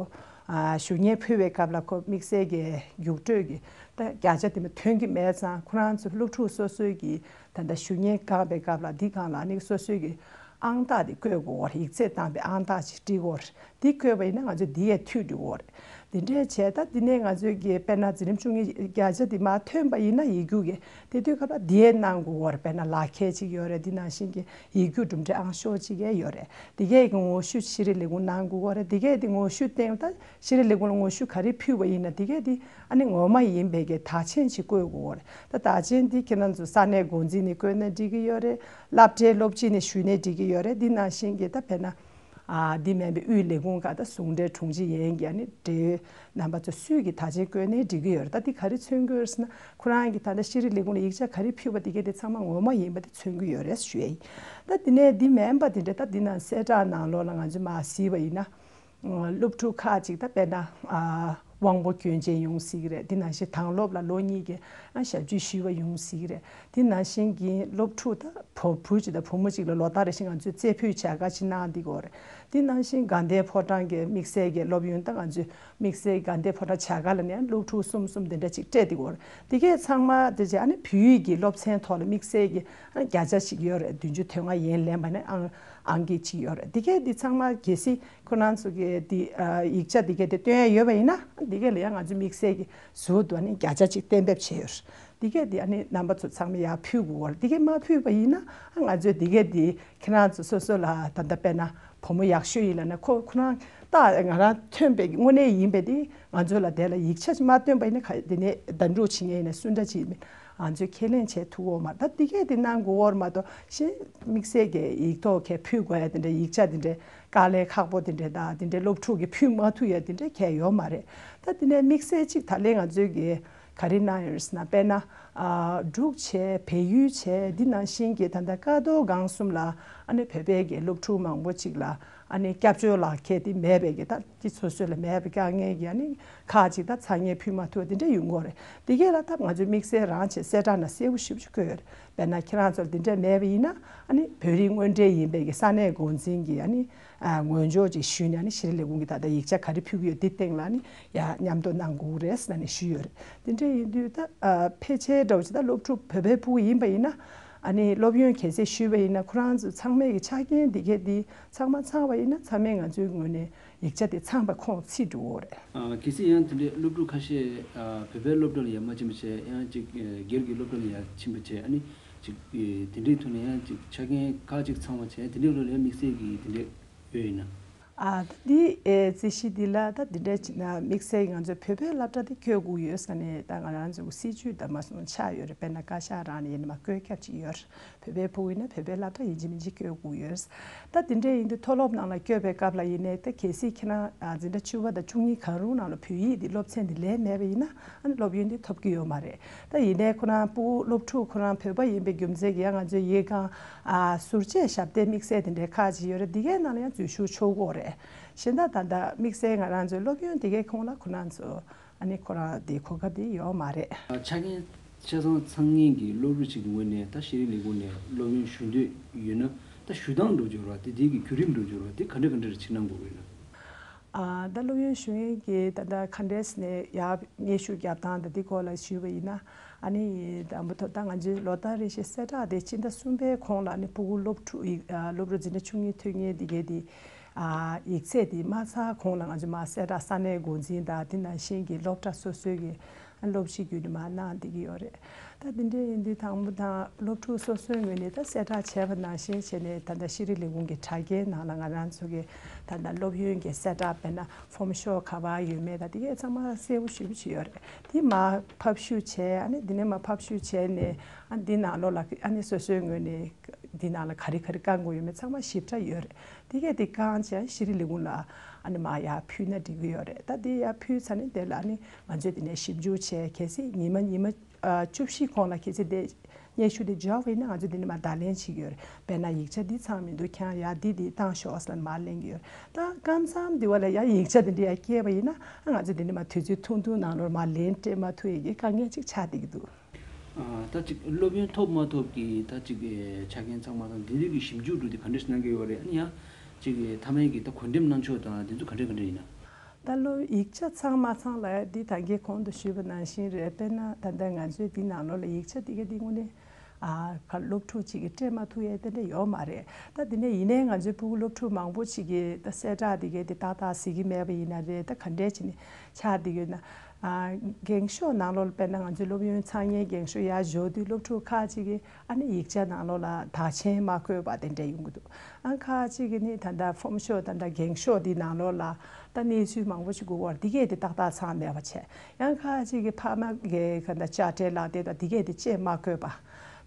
ཞུ་སྙན་ཕུལ་བའི་སྐབས་ལ་ཁོ་དམིགས་བསལ་གྱི་རྒྱུགས་སྤྲོད་ཀྱི་ད་བརྒྱ་ཆ་དེ་མ་ཐོན་གྱི་མེད་ཙང་ཁོ་རང་ཚོ་སློབ་ཕྲུག་སོ་སོའི་གི་ད་ལྟ་ཞུ་སྙན་བཀང་བའི་སྐབས་ལ་འདི་སྒང་ལ་ནི་སོ་སོའི་གི་ཨང་རྟགས་དེ་བཀོད་དགོས་ཡོད་རེད། ཡིག་ཚད་བཏང་བའི་ཨང་རྟགས་ཅིག་བྲིས་དགོས་རེད། འདི་བཀོད་པ་ཡིན་ན་ང་ཚོ་འདི་ཡས་མཐུད་འགྲོ་གི་ཡོད་རེད། འདི་འདྲས་བྱས་ད་འདི་ནས་ང་ཚོའི་གི་དཔེར་ན་འཛིན་རིམ་བཅུ་གཉིས་བརྒྱ་ཆ་འདི་མར་ཐོན་པ་ཡིན་ན་ཡིག་རྒྱུགས་ཀྱི་དེ་དུས་སྐབས་ལ་འདི་ཡས་གནང་དགོས་ཡོད་རེད། དཔེར་ན་ལག་ཁྱེར་ཅིག་ཡོད་རེད། འདི་ནང་བཞིན་གྱི་ཡིག་རྒྱུགས་གྲུབ་འབྲས་ཨང་ཤོག་ཅིག་ཡས་ཡོད་རེད། འདི་གས་ཀྱི་ངོ་བཤུས་ཤེས་རིག་ལས་ཁུངས་གནང་དགོས་ཡོད་རེད། འདི་གས་འདི་ངོ་བཤུས་སྟེང་ད་ཤེས་རིག་ལས་ཁུངས་ལ་ངོ་བཤུས་ག་རེ་ཕུལ་བ་ཡིན་ན་འདི་གས་འདི་ཨ་ནི་ངོ་མ་ཡིན་པའི་གི་དག་ཆེན་ཅིག་བཀོད་དགོས་ཡོད་རེད། ད་དག་ཆེན་འདི་ཁྱེད་རང་ཚོ་ས་གནས་འགོ་འཛིན་ནས་བཀོད་ན་འགྲིག་གི་ཡོད་རེད། སློབ་གྲྭའི་སློབ་སྤྱི་ནས་ཞུས་ནས་འགྲིག་གི་ཡོད་རེད། འདི་ནང་བཞིན་གྱི་ད་དཔེར་ན། ཨ་འདི་མིན་པའི་དབུས་ལས་ཁུངས་ཁག་ད་ཟུང་འབྲེལ་དྲུང་ཆེ་ཡན་གྱི་ཨ་ནི་འབྲེལ་ཡོད་རྣམ་པ་ཚོ་སུས་ཀྱི་དག་ཆེན་བཀོད་ནའི་འགྲིག་གི་ཡོད་རེད། ད་འདི་ག་རེ་མཚོན་གྱི་ཡོད་རེད་ཟེར་ན་ཁོ་རང་གི་ད་ལྟ་ཤེས་རིག་ལས་ཁུངས་ལ་ཡིག་ཆ་ག་རེ་ཕུལ་བ་དེ་གས་དེ་ཚང་མ་ངོ་མ་ཡིན་པ་དེ་མཚོན་གྱི་ཡོད་རེད་ཞུ་ཡ་ཡིན། ད་འདི་ནས་འདི་མིན་པ་དེ་འདྲ་ད་འདི་ན་གསལ་བསྒྲགས་ནང་ལོགས་ལ་ང་ཚོས་མར་གཟིགས་པ་ཡིན་ན། སློབ་ཕྲུག་ཁག་ཅིག་ད་དཔེར་ན་དབང་པོ་སྐྱོན་ཅན་ཡོང་སྲིད་ཀྱི་རེད། འདི་ནང་བཞིན་དྭང་སློབ་ལ་ལོ་གཉིས་ཀྱི་ཞབས་ཕྱི་ཞུས་པ་ཡོང་སྲིད་ཀྱི་རེད། དེ་ནང་བཞིན་གྱི་སློབ་ཕྲུག་དང་བུ་བུ་གཅིག་དང་བུ་མོ་གཅིག་ལ་ལོ་ལྟར་རེ་བཞིན་ང་ཚོས་རྩེ་ཕུད་བྱ་དགའ་ཅིག་གནང་བསྡད་ཀྱི་ཡོད་རེད། དེ་ནང་བཞིན་དགའ་ལྡན་ཕོ་བྲང་གི་དམིགས་བསལ་གྱི་སློབ་ཡོན་དང་ང་ཚོས་དམིགས་བསལ་དགའ་ལྡན་ཕོ་བྲང་བྱ་དགའ་ལ་ནས་སློབ་ཕྲུག་གསུམ་གསུམ་དེ་འདྲ་ཅིག་སྤྲད་བསྡད་ཀྱི་ཡོད་རེད། དེ་གས་ཚང་མ་དེ་བྱས་ཨ་ནི་བོད་ཡིག་གི་སློབ་ཚན་ཐོག་ལ་དམིགས་བསལ་གྱི་ཨ་ནི་བརྒྱ་ཆ་ཞིག་ཡོད་རེད། བདུན་ཅུ་དོན་ལྔ་ཡན་ལེན་པ་ནི་ཨང་ཨང་ཀི་གཅིག་ཡོད་རེད། དེ་གས་འདི་ཚང་མ་གལ་སྲིད་ཁོ་རང་ཚོ་གི་འདི་ཡིག་ཆ་འདི་གས་དེ་སྟོན་ཡ་ཡོད་པ་ཡིན་ན་འདི་གས་ལ་ཡང་ང་ཚོས་དམིགས་བསལ་གྱི་ཟུར་དུ་ཨ་ནི་བརྒྱ་ཆ་གཅིག་གཏན་འབེབས་བྱས་ཡོད་རེད། འདི་གས་འདི་ཨ་ནི་རྣམ་པ་ཚོ་ཚང་མས་ཡར་ཕུལ་དགོས་པ་རེད། འདི་གས་མ་ཕུལ་བ་ཡིན་ན་ང་ཚོས་འདི་གས་འདི་ཁྱེད་རང་ཚོ་སོ་སོ་ལ་ད་ལྟ་དཔེར་ན་བུ་མོ་ཡག་ཤོས་ཡིན་ལབ་ན་ཁོ་ཁོ་རང་ད་ང་རང་ཐོན་པའི་དངོས་གནས་ཡིན་པའི་འདི་ང་ཚོ་ལ་དེ་ལ་ཡིག་ཆ་མ་སྟོན་པ་ཡིན་ན་ག་འདི་ནས་ཟླ་འགྲོ་བྱེད་མཁན་ཡིན་ན་སུ་འདྲ་ཅིག་ཡིན་མིན་ང་ཚོས་ཁས་ལེན་བྱེད་ཐུབ་འོ་མ་ད་འདི་གས་འདི་གནང་དགོས་འོར་མ་གཏོགས་གཞན་དམིགས་བསལ་གྱི་ཡིག་ཐོག་གས་ཕུལ་དགོས་ཡ་དེ་འདྲ་ཡིག་ཆ་དེ་འདྲ་དཀའ་ལས་ཁག་པོ་དེ་འདྲ་དང་དེ་འདྲའི་སློབ་ཕྲུག་གིས་ཕུལ་མ་ཐུབ་ཡ་དེ་འདྲ་གས་ཡོད་མ་རེད། ད་དེ་ནས་དམིགས་བསལ་གཅིག་ད་ལན་ང་ཚོའི་གི་ག་རེ་གནང་ཡོད་ཟེར་ན་དཔེར་ན། ཨ་འབྲུག་བྱས་བལ་ཡུལ་བྱས་འདི་ནང་བཞིན་གྱི་ད་ལྟ་ཀ་རྡོར་སྒང་གསུམ་ལ་ཨ་ནི་བོད་པའི་གི་སློབ་ཕྲུག་མང་པོ་ཅིག་ལ་ཨ་ནི་སྐྱབས་བཅོལ་ལག་ཁྱེར་དེ་མེད་པའི་གི་ད་ཀྱི་སོ་སོ་ལ་མེད་པའི་དཀའ་ངལ་གྱི་ཨ་ནི་ཁག་ཅིག་ད་ཚ་ངེས་ཕུལ་མ་ཐུབ་དེ་འདྲ་ཡོང་གི་རེད། དེ་གས་ལ་ད་ང་ཚོས་དམིགས་བསལ་རང་བྱས་གསལ་བསྒྲགས་ནང་གསལ་པོ་ཞེ་པོ་ཅིག་བཀོད་ཡོད་རེད། དཔེར་ན་ཁྱེད་རང་ཚོར་འདི་འདྲས་མེད་པ་ཡིན་ན་ཨ་ནི་བོད་རིགས་དངོས་འབྲེལ་ཡིན་པའི་གི་ས་གནས་འགོ་འཛིན་གྱི་ཨ་ནི་ཨ་ངོས་འབྱོར་ཅིག་ཞུས་ནས་ཨ་ནི་ཤེས་རིག་ལས་ཁུངས་ཀྱི་ད་ལྟ་ཡིག་ཆ་ག་རེ་ཕུལ་གྱི་ཡོད་འདི་སྟེང་ལ་ཨ་ནི་ཡ་མཉམ་དུ་གནང་དགོས་རེད་ཟེར་ནས་ཞུས་ཡོད་རེད། འདི་འདྲས་ཡིན་དུས་ད་ཨ་ཕལ་ཆེར་འདྲ་བོ་ཅིག་ད་སློབ་ཕྲུག་བོད་པའི་ཕྲུ་གུ་ཡིན་པ་ཡིན་ན་ཨ་ནི་སློབ་ཡོན་གལ་སྲིད་ཞུས་པ་ཡིན་ན་ཁོ་རང་ཚོ་ཚང་མའི་གི་ཆ་རྐྱེན་འདི་གས་འདི་ཚང་མ་ཚང་བ་ཡིན་ན་ཚང་མས་ང་ཚོའི་ངོས་ནས་ཡིག་ཆ་དེ་ཚང་བ་ཁོང་ཚིག་འགྲོ་འོ་རེད། ཨ་གལ་སྲིད་ཡང་དེ་འདྲའི་སློབ་ཕྲུག་ཁ་ཤས་ཨ་བོད་པའི་སློབ་གྲྭ་ལ་ཡང་མ་ཕྱིན་པ་བྱས་ཡང་ཅིག་ཨ་སྒེར་གྱི་སློབ་གྲྭ་ལ་ཡང་ཕྱིན་པ་བྱས་ཨ་ནི་ཅིག་ཨེ་དེ་འདྲའི་ཐོག་ནས་ཡང་ཅིག་ཆ་རྐྱེན་ཁག་ཅིག་ཚང་བ་བྱས་དེ་འདྲའི་སློབ་ལ་ཡང་དམིགས་བསལ་གྱི་དེ་འདྲའི་ཡོད་ཡིན་ན། ཨ་ད་འདི་ཨེ་རྩིས་གཞི་འདི་ལ་ད་འདི་འདྲ་ཅིག་ན་དམིགས་བསལ་ང་ཚོའི་བོད་པའི་སློབ་གྲྭ་དེ་བསྐྱོད་དགོས་ཡོད་ས་ནས་ད་ང་རང་ཚོའི་སྲིད་ཇུས་དང་མ་སོང་ཆགས་ཡོད་རེད། དཔེར་ན་བཀའ་ཤག་རང་ནས་ཡིན་ན་མ་བསྐྱོད་ཁྱབ་ཅིག་ཡོད་རེད། བོད་པའི་ཕྲུ་གུ་ཡིན་ན་བོད་པའི་སློབ་གྲྭ་ཡིན་གཅིག་མིན་གཅིག་བསྐྱོད་དགོས་ཡོད། ད་དེ་འདྲ་ཡིན་དུས་མཐོ་སློབ་ནང་ལ་བསྐྱོད་པའི་སྐབས་ལ་ཡིན་ནའི་ད་གལ་སྲིད་ཁྱེད་རང་ཨ་འཛིན་གྲྭ་བཅུ་པ་དང་བཅུ་གཉིས་གང་རུང་ནང་ལ་བོད་ཡིག་འདི་སློབ་ཚན་འདི་ལེན་མེད་པ་ཡིན་ན་ཨ་ནི་སློབ་ཡོན་འདི་ཐོབ་ཀྱི་ཡོད་མ་རེད། ད་ཡིན་ནའི་ཁོ་རང་ཕྲུ་གུ་སློབ་ཕྲུག་ཁོ་རང་བོད་པ་ཡིན་པའི་རྒྱུ་མཚན་གྱིས་ཡང་ང་ཚོའི་ཡིག་སྒང་ཨ་ཟུར་བཅད་ཞབས་བརྟན་དམིགས་བསལ་དེ་འདྲའི་ཁག་ཅིག་ཡོད་རེད། འདི་གའི་ནང་ལ་ཡང་འཛུལ་ཞུགས་ཆོག་གི་ཡོད་རེད། གཞན་དག་ད་ལྟ་དམིགས་བསལ་ང་རང་ཚོའི་སློབ་ཡོན་འདི་གའི་ཁོངས་ལ་ཁོ་རང་ཚོ་ཨ་ནི་ཁོ་རང་དེ་གོ་སྐབས་དེ་ཡོད་མ་རེད། ཆ་རྐྱེན་ཆ་ཚང་ཚང་མཁན་གྱི་སློབ་ཕྲུག་ཅིག་གི་ངོས་ནས་ད་ཤེས་རིག་ལས་ཁུངས་ནས་སློབ་ཡོན་ཞུ་འདོད་ཡོད་ན་ད་ཞུ་སྟངས་འགྲོ་རྒྱུ་ར་དེ་དེ་གི་བརྒྱུད་རིམ་འགྲོ་རྒྱུ་ར་དེ་ག་འདྲ་ག་འདྲ་རེ་ཕྱི་ནང་དགོས་ཀྱི་ཡོད་ན། ཨ། ད་སློབ་ཡོན་ཞུ་མཁན་གྱི་ད་ལྟ་ག་འདྲས་ནས་ཡར་སྙན་ཞུ་རྒྱབ་སྟངས་དང་འདི་སྐོར་ལ་ཞུས་པ་ཡིན་ན། ཨ་ནི་དང་པོ་ཐོག་ད་ང་ཚོའི་ལོ་ལྟར་རེ་བཞིན་གསལ་བསྒྲགས་དེ་སྤྱི་ཟླ་གསུམ་པའི་གོང་ལ་ཨ་ནི་ཕྲུ་གུ་སློབ་ཕྲུག་ཡིག་ཨ། སློབ་ཕྲུག་འཛིན་གྲྭ་བཅུ་གཉིས་ཐོན་མཁན་དེ་གའི་དེ། ཨ། ཡིག་ཚད་དེ་མ་ཚར་གོང་ལ་ང་ཚོ་མར་གསལ་བསྒྲགས་ས་གནས་འགོ་འཛིན་དང་དེ་ནང་བཞིན་གྱི་སློབ་གྲྭ་སོ་སོའི་གི་སློབ་སྤྱི་བརྒྱུད་ནས་མར་གནང་བསྡད་ཀྱི་ཡོད་རེད། ད་དེ་འདྲ་ཡིན་དུས་དང་པོ་དང་སློབ་ཕྲུག་སོ་སོའི་ངོས་ནས་ད་གསལ་བསྒྲགས་བྱས་པ་ནང་བཞིན་བྱས་ནས་ད་ལྟ་ཤེས་རིག་ལས་ཁུངས་ཀྱི་དྲ་རྒྱའི་ནང་ལ་ང་རང་ཚོ་གི་ད་ལྟ་སློབ་ཡོན་གྱི་གསལ་བསྒྲགས་དཔེར་ན་ཕོམ་ཤོག་ག་པར་ཡོད་མེད་དང་དེ་གས་ཚང་མ་གསལ་པོ་ཞེ་པོ་ཅིག་ཡོད་རེད། དེ་མར་ཕབ་བཤུས་བྱས། ཨ་ནི་དེ་ནས་མར་ཕབ་བཤུས་བྱས་ནས་ཨ་འདི་ནང་ལོགས་ལ་ཨ་ནི་སོ་སོའི་ངོས་ནས་འདི་ནང་ལ་ག་རེ་ག་རེ་བཀང་དགོས་ཡོད་མེད་ཚང་མ་ཞིབ་ཕྲ་ཡོད་རེད། དེ་གས་དེ་བཀང་བྱས་ཤེས་རིག་ལས་ཁུངས་ལ་ཨ་ནི་མར་ཡར་ཕུལ་ན་འགྲིག་གི་ཡོད་རེད། ད་དེ་ཡར་ཕུལ་ཚར་ནས་དེ་ལ་ཨ་ནི་ང་ཚོས་དེ་ནས་ཞིབ་འཇུག་བྱས། གལ་སྲིད་ཉི་མ་ཉི་མ་ཨ་བཅུ་བཞི་གོང་ལ་གལ་སྲིད་དེ་སྙན་ཞུ་དེ་འབྱོར་བ་ཡིན་ན་ང་ཚོས་དེ་ནས་མར་བརྡ་ལན་བྱེད་ཀྱི་ཡོད་རེད། དཔེར་ན་ཡིག་ཆ་འདི་ཚང་མི་འདུག་ཁྱེད་རང་ཡར་འདི་འདི་བཏང་ཤོག་ཟེར་ལབ་ནས་མར་ལེན་གྱི་ཡོད་རེད། ད་སྐབས་མཚམས་འདི་བ་ལ་ཡང་ཡིག་ཆ་དེ་འདྲ་ཡང་སྐྱེས་པ་ཡིན་ན་ང་ཚོས་དེ་ནས་མར་དུས་ཚོད་ཐུང་ཐུང་ནང་ལོགས་མར་ལན་སྤྲད་མ་ཐུབ་ཡས་ཀྱི་དཀའ་ངལ་ཅིག་ཆགས་བསྡད་ཀྱི་འདུག་ཨ། ད་ཅིག་སློབ་ཡོན་ཐོབ་མ་ཐོབ་ཀྱི་ད་ཅིག་ཆ་རྐྱེན་ཚང་མ་དང་དེ་དུས་ཀྱི་ཞིབ་འཇུག་འདྲ་དེ་ག་འདྲས་གནང་གི་ཡོད་རེད། ཨ་ནི་ཡང་ཅིག་མཐའ་མའི་གི་ད་གོ་འགྲེམས་གནང་ཕྱོགས་དང་དེ་ཚོ་ག་འདྲས་ག་འདྲས་ཡིན་ན། ད་སློབ་ཡིག་ཆ་ཚང་མ་ཚང་ལ་འདི་ད་གིན་གོང་དུ་ཞུས་པ་ནང་བཞིན་རེད། དཔེར་ན་ད་ལྟ་ང་ཚོའི་འདི་ནང་ལོགས་ལ་ཡིག་ཆ་འདི་ག་འདི་དངོས་གནས་ཨ་ག་སློབ་ཕྲུག་ཅིག་གིས་སྤྲད་མ་ཐུབ་ཡས་དེ་འདྲ་ཡོད་མ་རེད། ད་དེ་ནས་ཡིན་ནའི་ང་ཚོའི་ཕྲུ་གུ་སློབ་ཕྲུག་མང་པོ་ཅིག་གིས་ད་གསལ་བསྒྲགས་འདི་ག་འདི་ཏག་ཏག་གཟིགས་ཀྱི་མེད་པ་ཡིན་ན་རེད། ད་ག་འདྲས་བྱས་ནས་ཆགས་བསྡད་ཡོད་ན། ཨ་འགེངས་ཤོག་ནང་ལོགས་ལ་དཔེར་ན་ང་ཚོའི་སློབ་ཡོན་འཚང་ཉན་འགེངས་ཤོག་ཡར་འབྱོར་དུས་སློབ་ཕྲུག་ཁག་ཅིག་གིས་ཨ་ནི་ཡིག་ཆ་ནང་ལོགས་ལ་དག་མཆན་མ་བཀོད་པ་དེ་འདྲ་ཡོང་གི་འདུག་ཨ་ཁག་ཅིག་གིས་ནི་ད་ལྟ་ཕོམ་ཤོག་ད་ལྟ་འགེངས་ཤོག་འདི་ནང་ལོགས་ལ་ད་གནས་ཚུལ་མང་པོ་ཞིག་དགོས་པར་འདི་གས་དེ་ཏག་ཏག་ཚང་མེད་པ་བྱས། ཡང་ཁག་ཅིག་གིས་ཕ་མ་གི་ག་ད་དཔྱ་ཁྲལ་ལག་དེབ་དང་འདི་གས་དེ་བཅས་མ་བཀོད་པ་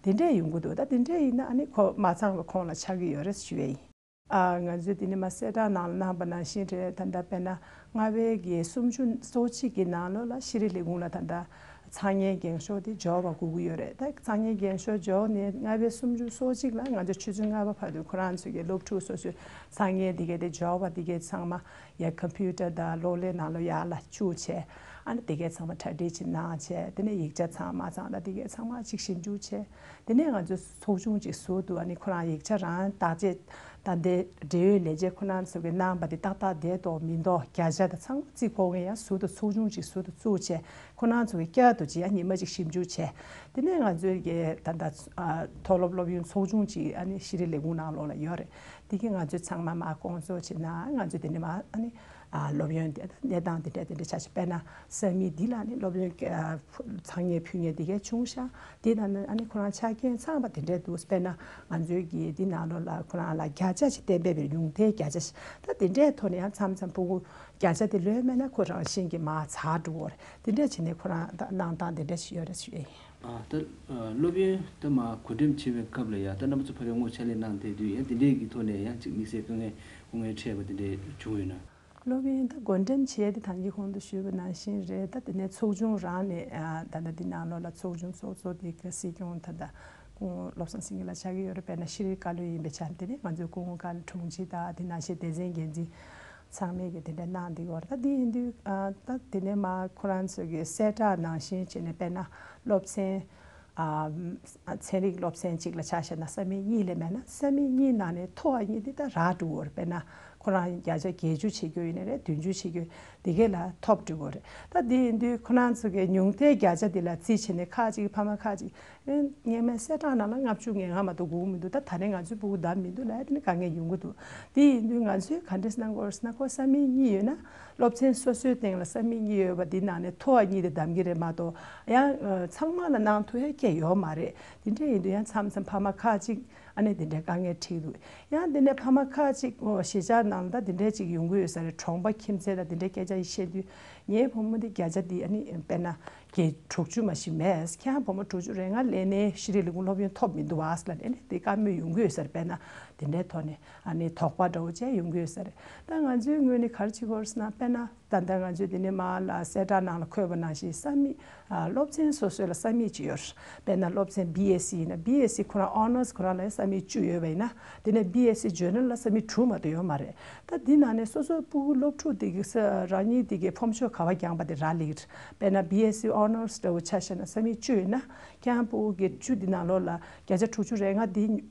དེ་འདྲས་ཡོང་གི་འདུག་ད་དེ་འདྲས་ཡིན་ན་ཨ་ནི་ཁོ་མ་ཚང་བའི་ཁོངས་ལ་ཆགས་ཀྱི་ཡོད་རེད་ཞུ་ཡས་ཡིན། ཨ་ང་ཚོས་དེ་ནི་མ་གསལ་བསྒྲགས་ནང་ལ་གནང་པ་ནང་བཞིན་རེད། ད་ལྟ་དཔེར་ན་རྔ་བའི་གི་སུམ་ཅུ་སོ་གཅིག་གི་ནང་ལོགས་ལ་ཤེས་རིག་ལས་ཁུངས་ལ་ད་ལྟ་འཚང་ཉན་འགེངས་ཤོག་དེ་འབྱོར་བ་དགོས་ཀྱི་ཡོད་རེད། ད་འཚང་ཉན་འགེངས་ཤོག་འབྱོར་ནས་རྔ་བའི་སུམ་ཅུ་སོ་གཅིག་ལ་ང་ཚོ་ཆུ་ཚོད་ལྔ་པ་བར་དུ་ཁོ་རང་ཚོ་གི་སློབ་ཕྲུག་སོ་སོའི་འཚང་ཉན་དེ་གས་དེ་འབྱོར་བ་དེ་གས་ཚང་མ་ཡ་ཀམ་པུ་ཊར་དང་གློག་ཀླད་ནང་ལོགས་ཡར་ལ་བཅུག་བྱས། ཨ་ནི་དེ་གས་ཚང་མ་གྲ་སྒྲིག་ཅིག་གནང་བྱས། དེ་ནས་ཡིག་ཆ་ཚང་མ་ཚང་ལ་དེ་གས་ཚང་མ་ཅིག་ཞིབ་འཇུག་བྱས། དེ་ནས་ང་ཚོས་ཚོགས་ཆུང་ཅིག་ཟུར་དུ་ཨ་ནི་ཁོ་རང་ཡིག་ཆ་རང་བརྟག་དཔྱད་ད་ལྟའི་འབྲེལ་ཡོད་ལས་བྱེད་ཁོ་རང་ཚོ་གི་གནང་པ་དེ་ཏག་ཏག་བསྡད་འདུག་མི་འདུག་བརྒྱ་ཆ་དང་ཚང་མ་རྩིས་འཁོར་མཁན་ཡང་ཟུར་དུ་ཚོགས་ཆུང་ཅིག་ཟུར་དུ་བཙུགས་བྱས། ཁོ་རང་ཚོ་གི་བསྐྱར་དུ་ཅིག་ཨ་ཉི་མ་ཅིག་ཞིབ་འཇུག་བྱས། དེ་ནས་ང་ཚོའི་གི་ད་ལྟ་ཨ་མཐོ་སློབ་སློབ་ཡོན་ཚོགས་ཆུང་ཅིག་ཨ་ནི་ཤེས་རིག་ལས་ཁུངས་ནང་ལོགས་ལ་ཡོད་རེད། དེ་གི་ང་ཚོས་ཚང་མ་མར་སྐོང་ཚོགས་བྱས་ན་ང་ཚོས་དེ་ནས་མར་ཨ་ནི་ཨ་སློབ་ཡོན་དེ་གནས་སྟངས་དེ་འདྲ་དེ་འདྲ་ཆ་བཞག་དཔེར་ན་ས་མིག་འདི་ལ་ནི་སློབ་ཡོན་ཨ་འཚང་ཉན་ཕུལ་མཁན་དེ་གས་བྱུང་ཤག་དེ་དང་ནི་ཨ་ནི་ཁོ་རང་ཆ་རྐྱེན་ཚང་བ་དེ་འདྲས་འདུག་དཔེར་ན་ང་ཚོའི་གི་འདི་ནང་ལོགས་ལ་ཁོ་རང་ལ་བརྒྱ་ཆ་ཞིག་གཏན་འབེབས་པའི་ཉུང་མཐའི་བརྒྱ་ཆ་ཞིག་ད་དེ་འདྲས་ཐོག་ནས་ཡང་མཚམས་མཚམས་ཕྲུ་གུ་བརྒྱ་ཆ་དེ་ལོན་མེད་ན་ཁོ་རང་བཞིན་གྱིས་མར་ཚར་འགྲོ་གི་རེད། དེ་འདྲས་བྱས་ནས་ཁོ་རང་ད་གནང་སྟངས་དེ་འདྲས་ཞིག་ཡོད་རེད་ཞུ་ཡས་ཡིན། ཨ་ད་ཨ་སློབ་ཡོན་ད་མར་གོ་འགྲེམས་བྱེད་པའི་སྐབས་ལ་ཡ་ད་རྣམ་པ་ཚོ་ཕ་གིར་ངོ་ཕྱག་ལས་གནང་བསྡད་དུས་ཡང་དེ་འདྲས་ཀྱི་ཐོག་ནས་ཡང་ཅིག་དམིགས་བསལ་དཀའ་ངལ་སྐུ་ངལ་འཕྲད་པ་དེ་འདྲས་བྱུང་ཡོད་ན། སློབ་ཡོན་ད་བགོ་འགྲེམས་བྱས་ཏེ་ད་གིན་གོང་དུ་ཞུས་པ་ནང་བཞིན་རེད། ད་དེ་ནས་ཚོགས་ཆུང་རང་ནས་ཨ་ད་ལྟ་འདི་ནང་ལོགས་ལ་ཚོགས་ཆུང་ཚོགས་གཙོ་དེ་ག་སྲིད་སྐྱོང་ད་ལྟ་སྐུ་ངོ་བློ་བཟང་སེང་གེ་ལགས་ཆགས་ཀྱི་ཡོད་རེད། དཔེར་ན་ཤེས་རིག་བཀའ་བློན་ཡིན་པའི་ཆ་ནས་དེ་ནས་ང་ཚོའི་སྐུ་ངོ་བཀའ་བློན་དྲུང་ཆེ་དང་དེ་ནང་བཞིན་སྡེ་ཚན་འགན་འཛིན་ཚང་མས་ཀྱི་དེ་འདྲ་གནང་བསྡད་ཡོད་རེད། ད་འདི་ཡིན་དུས་ཨ་ད་དེ་ནས་མར་ཁོ་རང་ཚོ་གི་གསལ་བསྒྲགས་ནང་བཞིན་བྱས་ནས་དཔེར་ན་སློབ་ཚན། ཨ་ཚན་རིག་སློབ་ཚན་གཅིག་ལ་ཆ་བཞག་ན་ས་མིག་གཉིས་ལས་མེད་ན་ས་མིག་གཉིས་ནང་ནས་མཐོ་བ་གཉིས་དེ་ད་རག་འགྲོ་གི་རེད། དཔེར་ན་ཁོ་རང་བརྒྱ་ཆ་བརྒྱད་ཅུ་བྱེད་རྒྱུ་ཡིན་ནའི་རེད། བདུན་ཅུ་བྱེད་རྒྱུ་དེ་གས་ལ་ཐོབ་འགྲོ་གི་རེད། ད་དེ་ཡིན་དུས་ཁོ་རང་ཚོ་གི་ཉུང་མཐའི་བརྒྱ་ཆ་དེ་ལ་རྩིས་བྱས་ནས་ཁག་ཅིག་ཕ་མ་ཁག་ཅིག་ཨེ་སྔོན་མའི་གསལ་བསྒྲགས་ནང་ལ་ལྔ་བཅུ་ང་ལྔ་མ་གཏོགས་དགོས་མི་འདུག་ད་ད་རེས་ང་ཚོའི་ཕྲུ་གུ་བདམས་མི་འདུག་ལབ་ཡ་དེ་ནི་དཀའ་ངལ་ཡོང་གི་འདུག་དེ་ཡིན་དུས་ང་ཚོས་ག་འདྲས་གནང་དགོས་རེད་ཟེར་ན་ཁོ་ས་མིག་གཉིས་ཡོད་ན། སློབ་ཚན་སོ་སོའི་སྟེང་ལ་ས་མིག་གཉིས་ཡོད་པ་འདི་ནང་ནས་མཐོ་བ་གཉིས་དེ་གདམ་གྱི་རེད་མ་གཏོགས་ཡང་ཚང་མ་ལ་གནང་ཐུབ་ཡ་སྐད་ཡོད་མ་རེད། དེ་འདྲ་ཡིན་དུས་ཡང་མཚམས་མཚམས་ཕ་མ་ཁག་ཅིག་ཨ་ནི་དེ་འདྲའི་དཀའ་ངལ་འཕྲད་འདུག་ཡང་དེ་ནས་ཕ་མ་ཁག་ཅིག་གཞིས་ཆགས་ནང་ལ་ད་དེ་འདྲའི་ཅིག་ཡོང་གི་ཡོད་ས་རེད། གྲོང་པ་ཁྱིམ་མཚེས་ལ་དེ་འདྲའི་སྐད་ཆ་ཡིས་བཤད་དུས་ངའི་བུ་མོ་འདི་བརྒྱ་ཆ་འདི་ཨ་ནི་དཔེར་ན་བརྒྱད་དྲུག་ཅུ་མ་ཞིག་མེད། ཁྱེད་རང་བུ་མོ་དྲུག་ཅུ་རེ་ལྔ་ལེན་ནས་ཤེས་རིག་ལས་ཁུངས་སློབ་ཡོན་ཐོབ་མི་འདུག་བ་ལབ་ནས་ཨ་ནི་དེ་བཀའ་མོལ་ཡོང་གི་ཡོད་ས་རེད། དཔེར་ན་དེ་འདྲའི་ཐོག་ནས་ཨ་ནི་དོགས་པ་འདྲ་བོ་བྱས་ཡོང་གི་ཡོད་ས་རེད། ད་ང་ཚོའི་ངོས་ནས་ག་རེ་བྱེད་དགོས་རེད་ཟེར་ན་དཔེར་ན། ད་ལྟ་ང་ཚོས་འདི་ནས་མར་ལ་གསལ་བསྒྲགས་ནང་ལ་འཁོད་པ་ནང་བཞིན་ས་མིག་ཨ་སློབ་ཚན་སོ་སོ་ལ་ས་མིག་གཅིག་ཡོད་རེད། དཔེར་ན་སློབ་ཚན་བི་ཨེ་སི་ཡིན་ན་བི་ཨེ་སི་ཁོ་རང་ཨོ་ནར་སི་ཁོ་རང་ལ་ས་མིག་བཅུ་ཡོད་པ་ཡིན་ན་དེ་ནས་བི་ཨེ་སི་ཇེ་ནེ་རལ་ལ་ས་མིག་དྲུག་མ་གཏོགས་ཡོད་མ་རེད། ད་འདི་ནང་ནས་སོ་སོའི་ཕྲུ་གུ་སློབ་ཕྲུག་དེ་གི་ས་རང་ཉིད་དེ་གི་ཕོམ་ཤོག་ག་པར་བརྒྱངས་པ་དེ་རག་ལས་ཀྱི་རེད། དཔེར་ན་བི་ཨེ་སི་ཨོ་ནར་སི་འདྲ་བོ་ཆ་བཞག་ན་ས་མིག་བཅུ་ཡོད་ན་ཁྱེད་རང་ཕྲུ་གུ་གི་བཅུ་འདི་ནང་ལོགས་ལ་བརྒྱ་ཆ་དྲུག་ཅུ་རེ་ལྔ་འདི།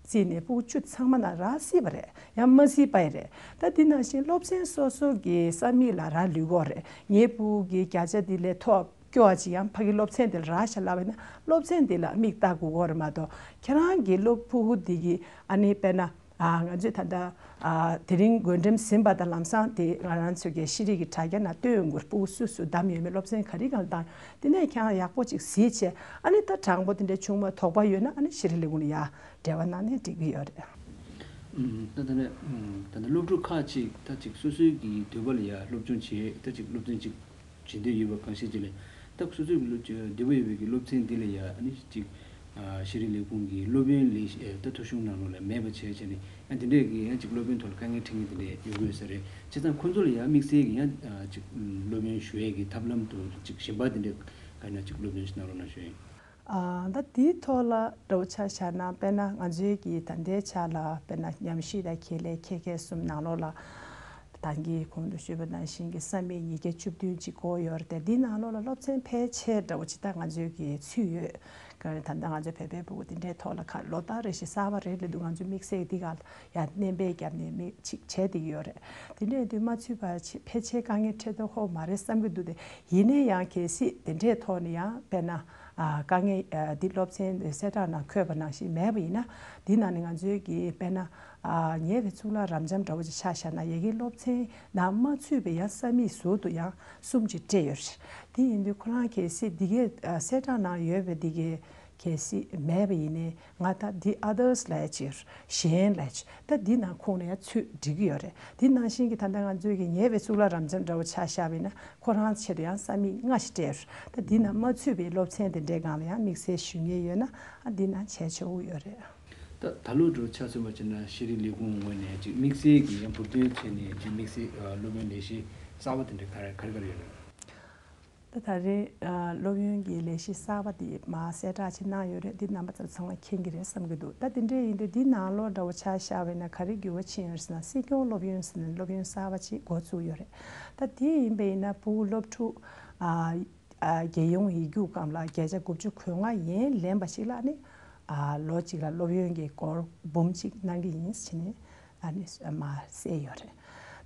བརྩིས་ནས་ཕྲུ་གུ་བཅུ་ཚང་མ་ན་རག་སྲིད་པ་རེད། ཡང་མ་སྲིད་པ་ཡི་རེད། ད་འདི་ནང་བཞིན་སློབ་ཚན་སོ་སོ་གི་ས་མིག་ལ་རག་ལུས་གོ་རེད། ངའི་ཕྲུ་གུ་གི་བརྒྱ་ཆ་འདི་ལས་མཐོ་སྐྱོ་བ་ཅིག་ཡང་ཕ་གི་སློབ་ཚན་འདི་ལ་རག་ཤག་ལབ་པ་ཡིན་ན་སློབ་ཚན་འདི་ལ་མིག་ལྟ་དགོས་གོ་རེད་མ་གཏོགས་ཁྱེད་རང་གི་སློབ་ཕྲུ་གུ་འདི་གི་ཨ་ནི་དཔེར་ན། ང་ཚོས་ད་ལྟ་དེ་རིང་བགོ་འགྲེམས་ཟིན་པ་དང་ལམ་སང་དེ་ང་རང་ཚོ་གི་ཤེས་རིག་གི་དྲ་རྒྱ་ནང་སྟོན་དགོས། ཕྲུ་གུ་སུ་སུ་བདམས་ཡོད་མེད་སློབ་ཚན་ག་རེ་གང་བཏང་དེ་ནས་ཁྱེད་རང་ཡག་པོ་ཅིག་གཟིགས་བྱས། ཨ་ནི་ད་དྲང་པོ་དེ་འདྲའི་ཆུང་མ་དོགས་པ་ཡོད་ན་ཨ་ནི་ཤེས་རིག་ལས་ཁུངས་ལ་ཡ་འབྲེལ་བ་གནང་ནས་འགྲིག་གི་ཡོད་རེད། ད་ད་ནས་ད་ནས་སློབ་ཕྲུག་ཁག་ཅིག་ད་ཅིག་སོ་སོའི་གི་འདོད་པ་ལ་ཡ་སློབ་སྦྱོང་བྱེད་ད་ཅིག་སློབ་ཚན་ཅིག་བྱེད་འདོད་ཡོད་པ་གང་ཤེས་ཅིག་ལས་ད་སོ་སོའི་གི་སློབ་འདོད་པ་ཡོད་པའི་གི་སློབ་ཚན་འདི་ལ་ཡ་ཨ་ནི་ཅིག་ཤེས་རིག་ལས་ཁུངས་ཀྱི་སློབ་ཡོན་ལས་ད་ཐོ་གཞུང་ནང་ལོགས་ལ་མེད་པ་བྱས་བྱས་ནས་ཡང་དེ་འདྲས་ཀྱི་ཡང་ཅིག་སློབ་ཡོན་ཐོག་ལ་དཀའ་ངལ་འཕྲད་མཁན་དེ་འདྲས་ཡོང་གི་ཡོད་ས་རེད། བྱས་ཙང་ཁོང་ཚོ་ལ་ཡང་དམིགས་བསལ་གྱི་ཡང་ཅིག་སློབ་ཡོན་ཞུ་ཡས་ཀྱི་ཐབས་ལམ་དུ་ཅིག་གཞན་པ་དེ་འདྲས་ག་ན་ཅིག་སློབ་སྟོན་ཞིག་གནང་རོགས་གནང་ཞུ་ཡིན། ད་དེའི་ཐོག་ལ་འདྲ་བོ་ཆ་བཞག་ན་དཔེར་ན་ང་ཚོའི་གི་ད་ལྟའི་ཆ་ལ་དཔེར་ན་ཉམས་ཞིབ་དང་ཁེ་ལས་ཁེ་ཁེ་གསུམ་ནང་ལོགས་ལ། ད་གིན་གོང་དུ་ཞུས་པ་ནང་བཞིན་གྱི་ས་མིག་ཉིས་བརྒྱ་བཅུ་བདུན་ཅིག་བགོས་ཡོད་རེད་དེ་འདིའི་ནང་ལོགས་ལ་སློབ་ཚན་ཕལ་ཆེར་འདྲ་བོ་ཅིག་ད་ང་ཚོའི་གི་ཚུད་ཡོད། ག་རེ་ད་ལྟ་ང་ཚོའི་བོད་པའི་ཕྲུ་གུ་འདི་འདྲའི་ཐོག་ལ་ཁ་ལོ་ལྟར་རེ་བཞིན་གསར་པ་རེ་སླེབས་འདུག་ང་ཚོའི་དམིགས་བསལ་འདི་ག་ལ་ཡང་སྣོན་པ་བརྒྱབ་ནས་མི་ཅིག་བྱས་བསྡད་ཀྱི་ཡོད་རེད། དེ་འདྲའི་དུས་མ་ཚུད་པ་ཕལ་ཆེར་དཀའ་ངལ་འཕྲད་མདོག་ཁ་པོ་མ་རེད་བསམ་གྱི་འདུག་དེ་ཡིན་ན་ཡང་གལ་སྲིད་དེ་འདྲའི་ཐོག་ནས་ཡང་དཔེར་ན་དཀའ་ངལ་འདི་སློབ་ཚན་གསལ་བསྒྲགས་ནང་འཁོད་པ་ནང་བཞིན་མེད་པ་ཡིན་ན་འདི་ནང་ནས་ང་ཚོའི་གི་དཔེར་ན། ཉེ་བའི་གཙུག་ལག་རབ་འབྱམས་འདྲ་བོ་ཅིག་ཆ་བཞག་ན་ཡ་གིའི་སློབ་ཚན་ནང་མ་ཚུད་པའི་ཡང་ས་མིག་ཟུར་དུ་ཡང་གསུམ་ཅིག་སྤྲད་ཡོད་རེད། དེ་ཡིན་དུས་ཁོ་རང་གལ་སྲིད་འདི་གའི་གསལ་བསྒྲགས་ནང་ཡོད་པའི་འདི་གའི་གལ་སྲིད་མེད་པ་ཡིན་ནའི་ང་ད་འདི་others་ལབ་ཡ་ཅིག་ཡོད་རེད། གཞན་ལབ་ཡ་ཅིག་ད་འདི་ནང་ཁོངས་ནས་ཡང་ཚུད་འགྲིག་གི་ཡོད་རེད། འདི་ནང་བཞིན་གྱི་ད་ལྟ་ང་ཚོའི་གི་ཉེ་བའི་གཙུག་ལག་རབ་འབྱམས་འདྲ་བོ་ཆ་བཞག་པ་ཡིན་ན་ཁོ་རང་ཆེད་དུ་ཡང་ས་མིག་ལྔ་ཞིག་སྤྲད་ཡོད་རེད། ད་འདི་ནང་མ་ཚུད་པའི་སློབ་ཚན་དེ་འདྲའི་སྒང་ལ་ཡང་དམིགས་བསལ་ཞུ་མཁན་ཡོད་ན་ཨ་འདི་ནང་བྱས་ཆོག་གི་ཡོད་རེད། ད་ད་ལོ་འགྲོ་ཆ་མཚོན་པ་བྱས་ན་ཤེས་རིག་ལས་ཁུངས་ངོས་ནས་ཅིག་དམིགས་བསལ་གྱི་ཡང་འབུར་འདོན་བྱས་ནས་ཅིག་དམིགས་བསལ་སློབ་ཡོན་ལས་གཞི་གསར་པ་དེ་འདྲ་ག་རེ་ག་རེ་ག་རེ་ཡོད་རེད། ད་ད་རེས་སློབ་ཡོན་གྱི་ལས་གཞི་གསར་པ་དེ་མར་གསལ་བསྒྲགས་ཅིག་གནང་ཡོད་རེད། འདི་རྣམ་པ་ཚོ་ཚང་མ་མཁྱེན་གྱི་རེད་བསམ་གྱི་འདུག་ད་དེ་འདྲས་ཡིན་དུས་འདི་ནང་ལོགས་འདྲ་བོ་ཆ་བཞག་པ་ཡིན་ན་ག་རེ་འགྱུར་བ་ཕྱིན་ཡོད་ཟེར་ན་སྲིད་སྐྱོང་སློབ་ཡོན་ཟེར་ནས་སློབ་ཡོན་གསར་པ་ཅིག་འགོ་བཙུགས་ཡོད་རེད། ད་དེ་ཡིན་པ་ཡིན་ན་ཕྲུ་གུ་སློབ་ཕྲུག་རྒྱལ་ཡོངས་ཡིག་རྒྱུགས་སྒང་ལ་བརྒྱ་ཆ་དགུ་བཅུ་གོ་ལྔ་ཡན་ལེན་པ་ཞིག་ལ་ནི་ལོ་གཅིག་ལ་སློབ་ཡོན་གྱི་སྒོར་འབུམ་གཅིག་གནང་གི་ཡིན་ཟེར་ནས་ཨ་ནི་མར་གསལ་ཡོད་རེད།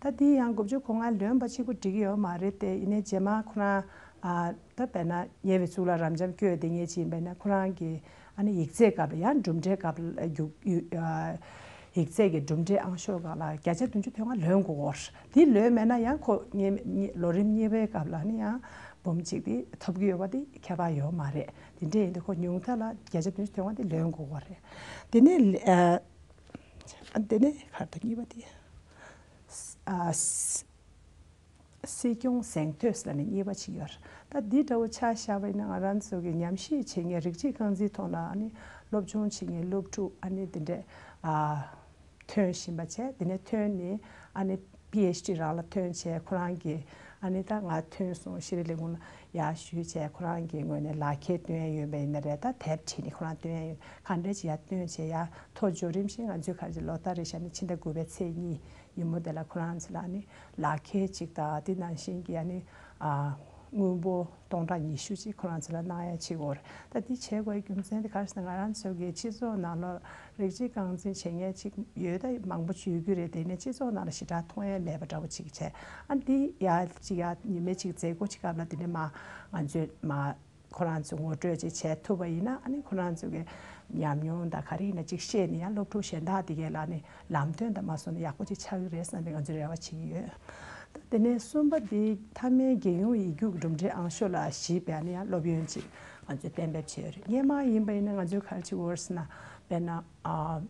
ད་དེ་ཡང་དགུ་བཅུ་གོ་ལྔ་ལོན་པ་གཅིག་པུ་འགྲིག་གི་ཡོད་མ་རེད་དེ་ཡིན་ནའི་རྗེས་མ་ཁོ་རང་ད་དཔེར་ན་ཉེ་བའི་གཙུག་ལག་རབ་འབྱམས་བསྐྱོད་བསྡད་མཁན་ཅིག་ཡིན་པ་ཡིན་ན་ཁོ་རང་གི་ཨ་ནི་ཡིག་ཚད་སྐབས་ལ་ཡང་གྲུབ་འབྲས་སྐབས་ལ་རྒྱུགས་ཡིག་ཚད་ཀྱི་གྲུབ་འབྲས་ཨང་ཤོག་སྒང་ལ་བརྒྱ་ཆ་བདུན་ཅུ་དོན་ལྔ་ལོན་དགོས་ཀྱི་ཡོད་རེད། དེ་ལོན་མེད་ན་ཡང་ཁོ་གཉིས་གཉིས་ལོ་རིམ་གཉིས་པའི་སྐབས་ལ་ནི་ཡང་འབུམ་གཅིག་དེ་ཐོབ་ཀྱི་ཡོད་པ་དེ་ཁྱད་པར་ཡོད་མ་རེད། དེ་འདྲ་ཡིན་དུས་ཁོ་ཉུང་མཐའ་ལ་བརྒྱ་ཆ་བདུན་ཅུ་དོན་ལྔ་དེ་ལོན་དགོས་པ་རེད། དེ་ནས་ཨ་དེ་ནས་ག་རེ་ད་གཉིས་པ་དེ་ཨ་སྲིད་སྐྱོང་གཟེངས་བསྟོད་ཟེར་ནས་གཉིས་པ་ཅིག་ཡོད་རེད། ད་འདི་འདྲ་བོ་ཆ་བཞག་པ་ཡིན་ན་ང་རང་ཚོ་གི་ཉམས་ཞིབ་བྱེད་མཁན་རིགས་གཅིག་རྐང་འཛིན་ཐོག་ལ་ཨ་ནི་སློབ་སྦྱོང་བྱེད་མཁན་སློབ་ཕྲུག་ཨ་ནི་དེ་འདྲས་ཨ། ཐོན་བཞིན་པ་བྱས་དེ་ནས་ཐོན་ནས་ཨ་ནི་པི་ཨེཆ་ཌི་རང་ལ་ཐོན་བྱས་ཁོ་རང་གིས་ཨ་ནི་ད་ང་ཐོན་སོང་ཤེས་རིག་ལས་ཁུངས་ལ་ཡར་ཞུས་བྱས་ཁོ་རང་གི་ངོས་ནས་ལག་ཁྱེར་སྟོན་ཡ་ཡོད་པ་ཡིན་ན་རེད། ད་དེབ་བྲིས་ནས་ཁོ་རང་སྟོན་ཡ་ཡོད་ག་འདྲ་ཅིག་ཡར་སྟོན་བྱས་ཡར་ཐོ་འབྱོར་རིམ་བཞིན་ང་ཚོས་ག་རེ་ལོ་ལྟར་རེ་བཞག་ནས་ཕྱི་ཟླ་དགུ་པའི་ཚེས་གཉིས་ཉིན་མོ་དེ་ལ་ཁོ་རང་ཚོ་ལ་ཨ་ནི་ལག་ཁྱེར་ཅིག་དང་དེ་ནང་བཞིན་གྱི་ཨ་ནི་ཨ། དངུལ་འབོར་སྟོང་ཕྲག་ཉི་ཤུ་ཅིག་ཁོ་རང་ཚོ་ལ་གནང་ཡ་བྱེད་དགོས་རེད། ད་འདི་བྱེད་དགོས་རྒྱུ་མཚན་དེ་ག་རེ་ཟེར་ན་ང་རང་ཚོ་གི་སྤྱི་ཚོགས་ནང་ལ་རིགས་གཅིག་རྐང་འཛིན་བྱེད་མཁན་ཅིག་ཡོད་ད་མང་པོ་ཅིག་ཡོད་ཀྱི་རེད། དེ་ནས་སྤྱི་ཚོགས་ནང་ལ་ཞེ་དྲག་མཐོང་ཡ་མེད་པ་འདྲ་བོ་ཅིག་བྱས་ཨ་འདི་ཡ་ཅིག་ཡ་ཉི་མ་ཅིག་མཛད་སྒོ་ཅིག་སྐབས་ལ་དེ་ནས་མ་ང་ཚོས་མ་ཁོ་རང་ཚོ་ངོ་སྤྲོད་ཅིག་བྱས་ཐུབ་པ་ཡིན་ན་ཨ་ནི་ཁོ་རང་ཚོ་གི་ཉམས་མྱོང་དང་ག་རེ་ཡིན་ན་ཅིག་བཤད་ནས་ཡང་སློབ་ཕྲུག་གཞན་དག་དེ་གས་ལ་ནི་ལམ་སྟོན་དང་མ་སོང་ན་ཡག་པོ་ཅིག་ཆགས་ཀྱི་རེད་བསམ་པའི་ང་ཚོས་རེ་བ་བྱེད་ཀྱི་ཡོད། ད་དེ་ནས་གསུམ་པ་དེ་མཐའ་མའི་རྒྱལ་ཡོངས་ཡིག་རྒྱུགས་གྲུབ་འབྲས་ཨང་ཤོག་ལ་གཞིགས་པའི་ཨ་ནི་ཡང་སློབ་ཡོན་ཅིག་ང་ཚོས་གཏན་འབེབས་བྱས་ཡོད་རེད། སྔོན་མ་ཡིན་པ་ཡིན་ན་ང་ཚོས་ག་རེ་བྱེད་དགོས་རེད་ཟེར་ན་དཔེར་ན་ཨ།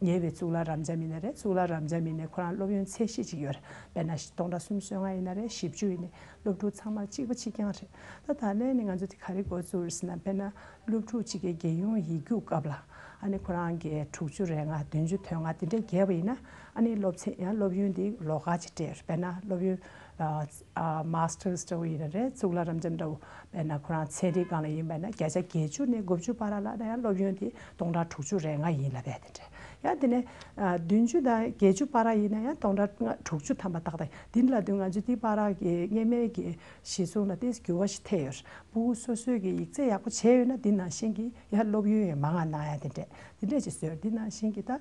ཉེ་བའི་གཙུག་ལག་རབ་འབྱམས་ཡིན་ན་རེད། གཙུག་ལག་རབ་འབྱམས་ཡིན་ནའི་ཁོ་རང་སློབ་ཡོན་ཚད་གཞི་ཅིག་ཡོད་རེད། དཔེར་ན་སྟོང་ཕྲག་སུམ་ཅུ་སོ་ལྔ་ཡིན་ན་རེད། བཞི་བཅུ་ཡིན་ནའི་སློབ་ཕྲུག་ཚང་མར་གཅིག་པ་གཅིག་རྐྱང་རེད། ད་ད་ལན་ནི་ང་ཚོ་དེ་ག་རེ་འགོ་བཙུགས་རེད་ཟེར་ན་དཔེར་ན་སློབ་ཕྲུག་གཅིག་གི་རྒྱལ་ཡོངས་ཡིག་རྒྱུགས་སྐབས་ལ་ཨ་ནི་ཁོ་རང་གི་དྲུག་ཅུ་རེ་ལྔ་བདུན་ཅུ་དོན་ལྔ་དེ་འདྲས་བརྒྱབ་པ་ཡིན་ན་ཨ་ནི་སློབ་ཚན་ཡང་སློབ་ཡོན་དེ་ལོགས་ཀ་ཅིག་སྤྲད་ཡོད་རེད། དཔེར་ན་སློབ་ཡོན་ཨ་ཨ་མཱ་སི་ཊར་སི་འདྲ་བོ་ཡིན་ན་རེད། གཙུག་ལག་རབ་འབྱམས་འདྲ་བོ་དཔེར་ན་ཁོ་རང་ཚན་རིག་སྒང་ལ་ཡིན་པ་ཡིན་ན་བརྒྱ་ཆ་བརྒྱད་ཅུ་ནས་དགུ་བཅུ་བར་ལ་ཡང་སློབ་ཡོན་དེ་སྟོང་ཕྲག་དྲུག་ཅུ་རེ་ལྔ་ཡིན་ལབ་པ་དེ་འདྲས། ཡང་དེ་ནས་ཨ་བདུན་ཅུ་དང་བརྒྱད་ཅུ་བར་ཡིན་ན་ཡང་སྟོང་ཕྲག་དྲུག་ཅུ་ཐམ་པ་ཏག་ཏག་ཡིན། དེ་ལ་དུས་ང་ཚོས་དེ་བར་གྱི་སྔོན་མའི་གི་གཞི་བཟུང་ལ་དེ་འགྱུར་བ་ཞིག་ཐེབས་ཡོད་རེད། ཕྲུ་གུ་སོ་སོས་ཀྱི་ཡིག་ཚད་ཡག་པོ་བྱས་ཡོད་ན་དེ་ནང་བཞིན་གྱི་ཡང་སློབ་ཡོན་ཡང་མང་ང་གནང་ཡ་དེ་འདྲས་དེ་འདྲས་ཅིག་བཟོས་ཡོད་རེད། དེ་ནང་བཞིན་གྱི་ད་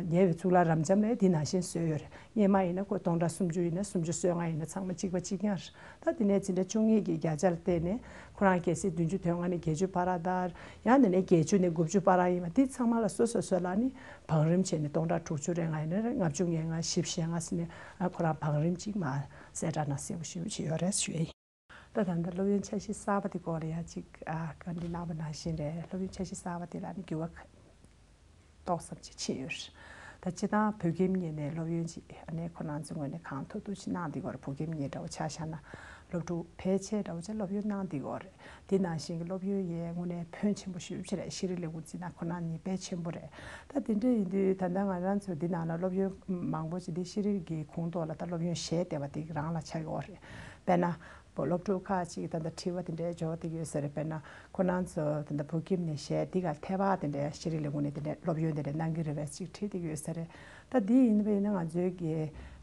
ཉེ་བའི་གཙུག་ལག་རབ་འབྱམས་ལ་དེ་ནང་བཞིན་བཟོས་ཡོད་རེད། སྔོན་མ་ཡིན་ན་ཁོ་སྟོང་ཕྲག་སུམ་ཅུ་ཡིན་ན་སུམ་ཅུ་སོ་ལྔ་ཡིན་ན་ཚང་མ་གཅིག་པ་གཅིག་རྐྱང་རེད། ད་དེ་ནས་འཛིན་གྲྭ་བཅུ་གཉིས་ཀྱི་བརྒྱ་ཆ་ལ་བལྟས་ནས་ཁོ་རང་གལ་སྲིད་བདུན་ཅུ་དོན་ལྔ་ནས་བརྒྱད་ཅུ་བར་དང་ཡང་དེ་ནས་བརྒྱད་ཅུ་ནས་དགུ་བཅུ་བར་ཡིན་པ་དེ་ཚང་མ་ལ་སོ་སོ་སོ་ལ་ནི་བང་རིམ་བྱས་ནས་སྟོང་ཕྲག་དྲུག་ཅུ་རེ་ལྔ་ཡིན་ན་རེ་ལྔ་བཅུ་ང་ལྔ་བཞི་བཅུ་ཞེ་ལྔ་ཟེར་ནས་ཁོ་རང་བང་རིམ་གཅིག་མ་གསལ་བསྒྲགས་ནང་གསལ་པོ་ཞེ་པོ་ཅིག་ཡོད་རེད་ཞུ་ཡ་ཡིན། ད་ད་ལྟ་སློབ་ཡོན་འཆར་གཞི་གསར་པ་དེ་སྐོར་ལ་ཡ་གཅིག་ཨ་བཀའ་འདྲི་གནང་བ་ནང་བཞིན་རེད། སློབ་ཡོན་འཆར་གཞི་གསར་པ་དེ་ལ་ནི་འགྱུར་བ་ཏོག་ཙམ་ཅིག་ཕྱིན་ཡོད་རེད། ད་སྤྱིར་བཏང་བོད་ཁྱིམ་གཉིས་ནས་སློབ་ཡོན་ཅིག་ཨ་ནི་ཁོ་རང་ཚོའི་ངོས་ནས་གང་ཐུབ་ཐུབ་ཅིག་གནང་བསྡད་ཀྱི་ཡོད་རེད། བོད་ཁྱིམ་གཉིས་འདྲ་བོ་ཆ་བཞག་ན་སློབ་ཕྲུག་ཕལ་ཆེར་འདྲ་བོ་ཅིག་སློབ་ཡོན་གནང་བསྡད་ཀྱི་ཡོད་རེད། དེ་ནང་བཞིན་གྱི་སློབ་ཡོན་ཡའི་དངོས་གནས་ཕོན་ཆེན་པོ་ཞེ་པོ་ཅིག་རེད། ཤེས་རིག་ལས་ཁུངས་བརྩིས་ན་ཁོ་རང་གཉིས་དཔེ་ཆེན་པོ་རེད། ད་དེ་འདྲ་ཡིན་དུས་ད་ལྟ་ང་རང་ཚོ་འདི་ནང་ལ་སློབ་ཡོན་མང་པོ་ཅིག་འདི་ཤེས་རིག་གི་ཁོངས་གཏོགས་ལ་ད་སློབ་ཡོན་བཞེས་བསྡད་པ་དེ་རང་ལ་ཆགས་ཡོད་རེད། དཔེར་ན། པོ་སློབ་ཕྲུག་ཁག་ཅིག་ད་ལྟ་དྲི་བ་དེ་འདྲའི་འབྱོར་བསྡད་ཡོད་ས་རེད། དཔེར་ན་ཁོ་རང་ཚོ་ད་ལྟ་བོད་ཁྱིམ་ནས་བཞེས་འདི་ག་ཐད་པ་དེ་འདྲའི་ཤེས་རིག་ལས་ཁུངས་ནས་དེ་འདྲའི་སློབ་ཡོན་དེ་འདྲ་གནང་གི་རེད་པས་ཅིག་དྲིས་བསྡད་ཡོད་ས་རེད། ད་འདི་ཡིན་པ་ཡིན་ན་ང་ཚོའི་གི་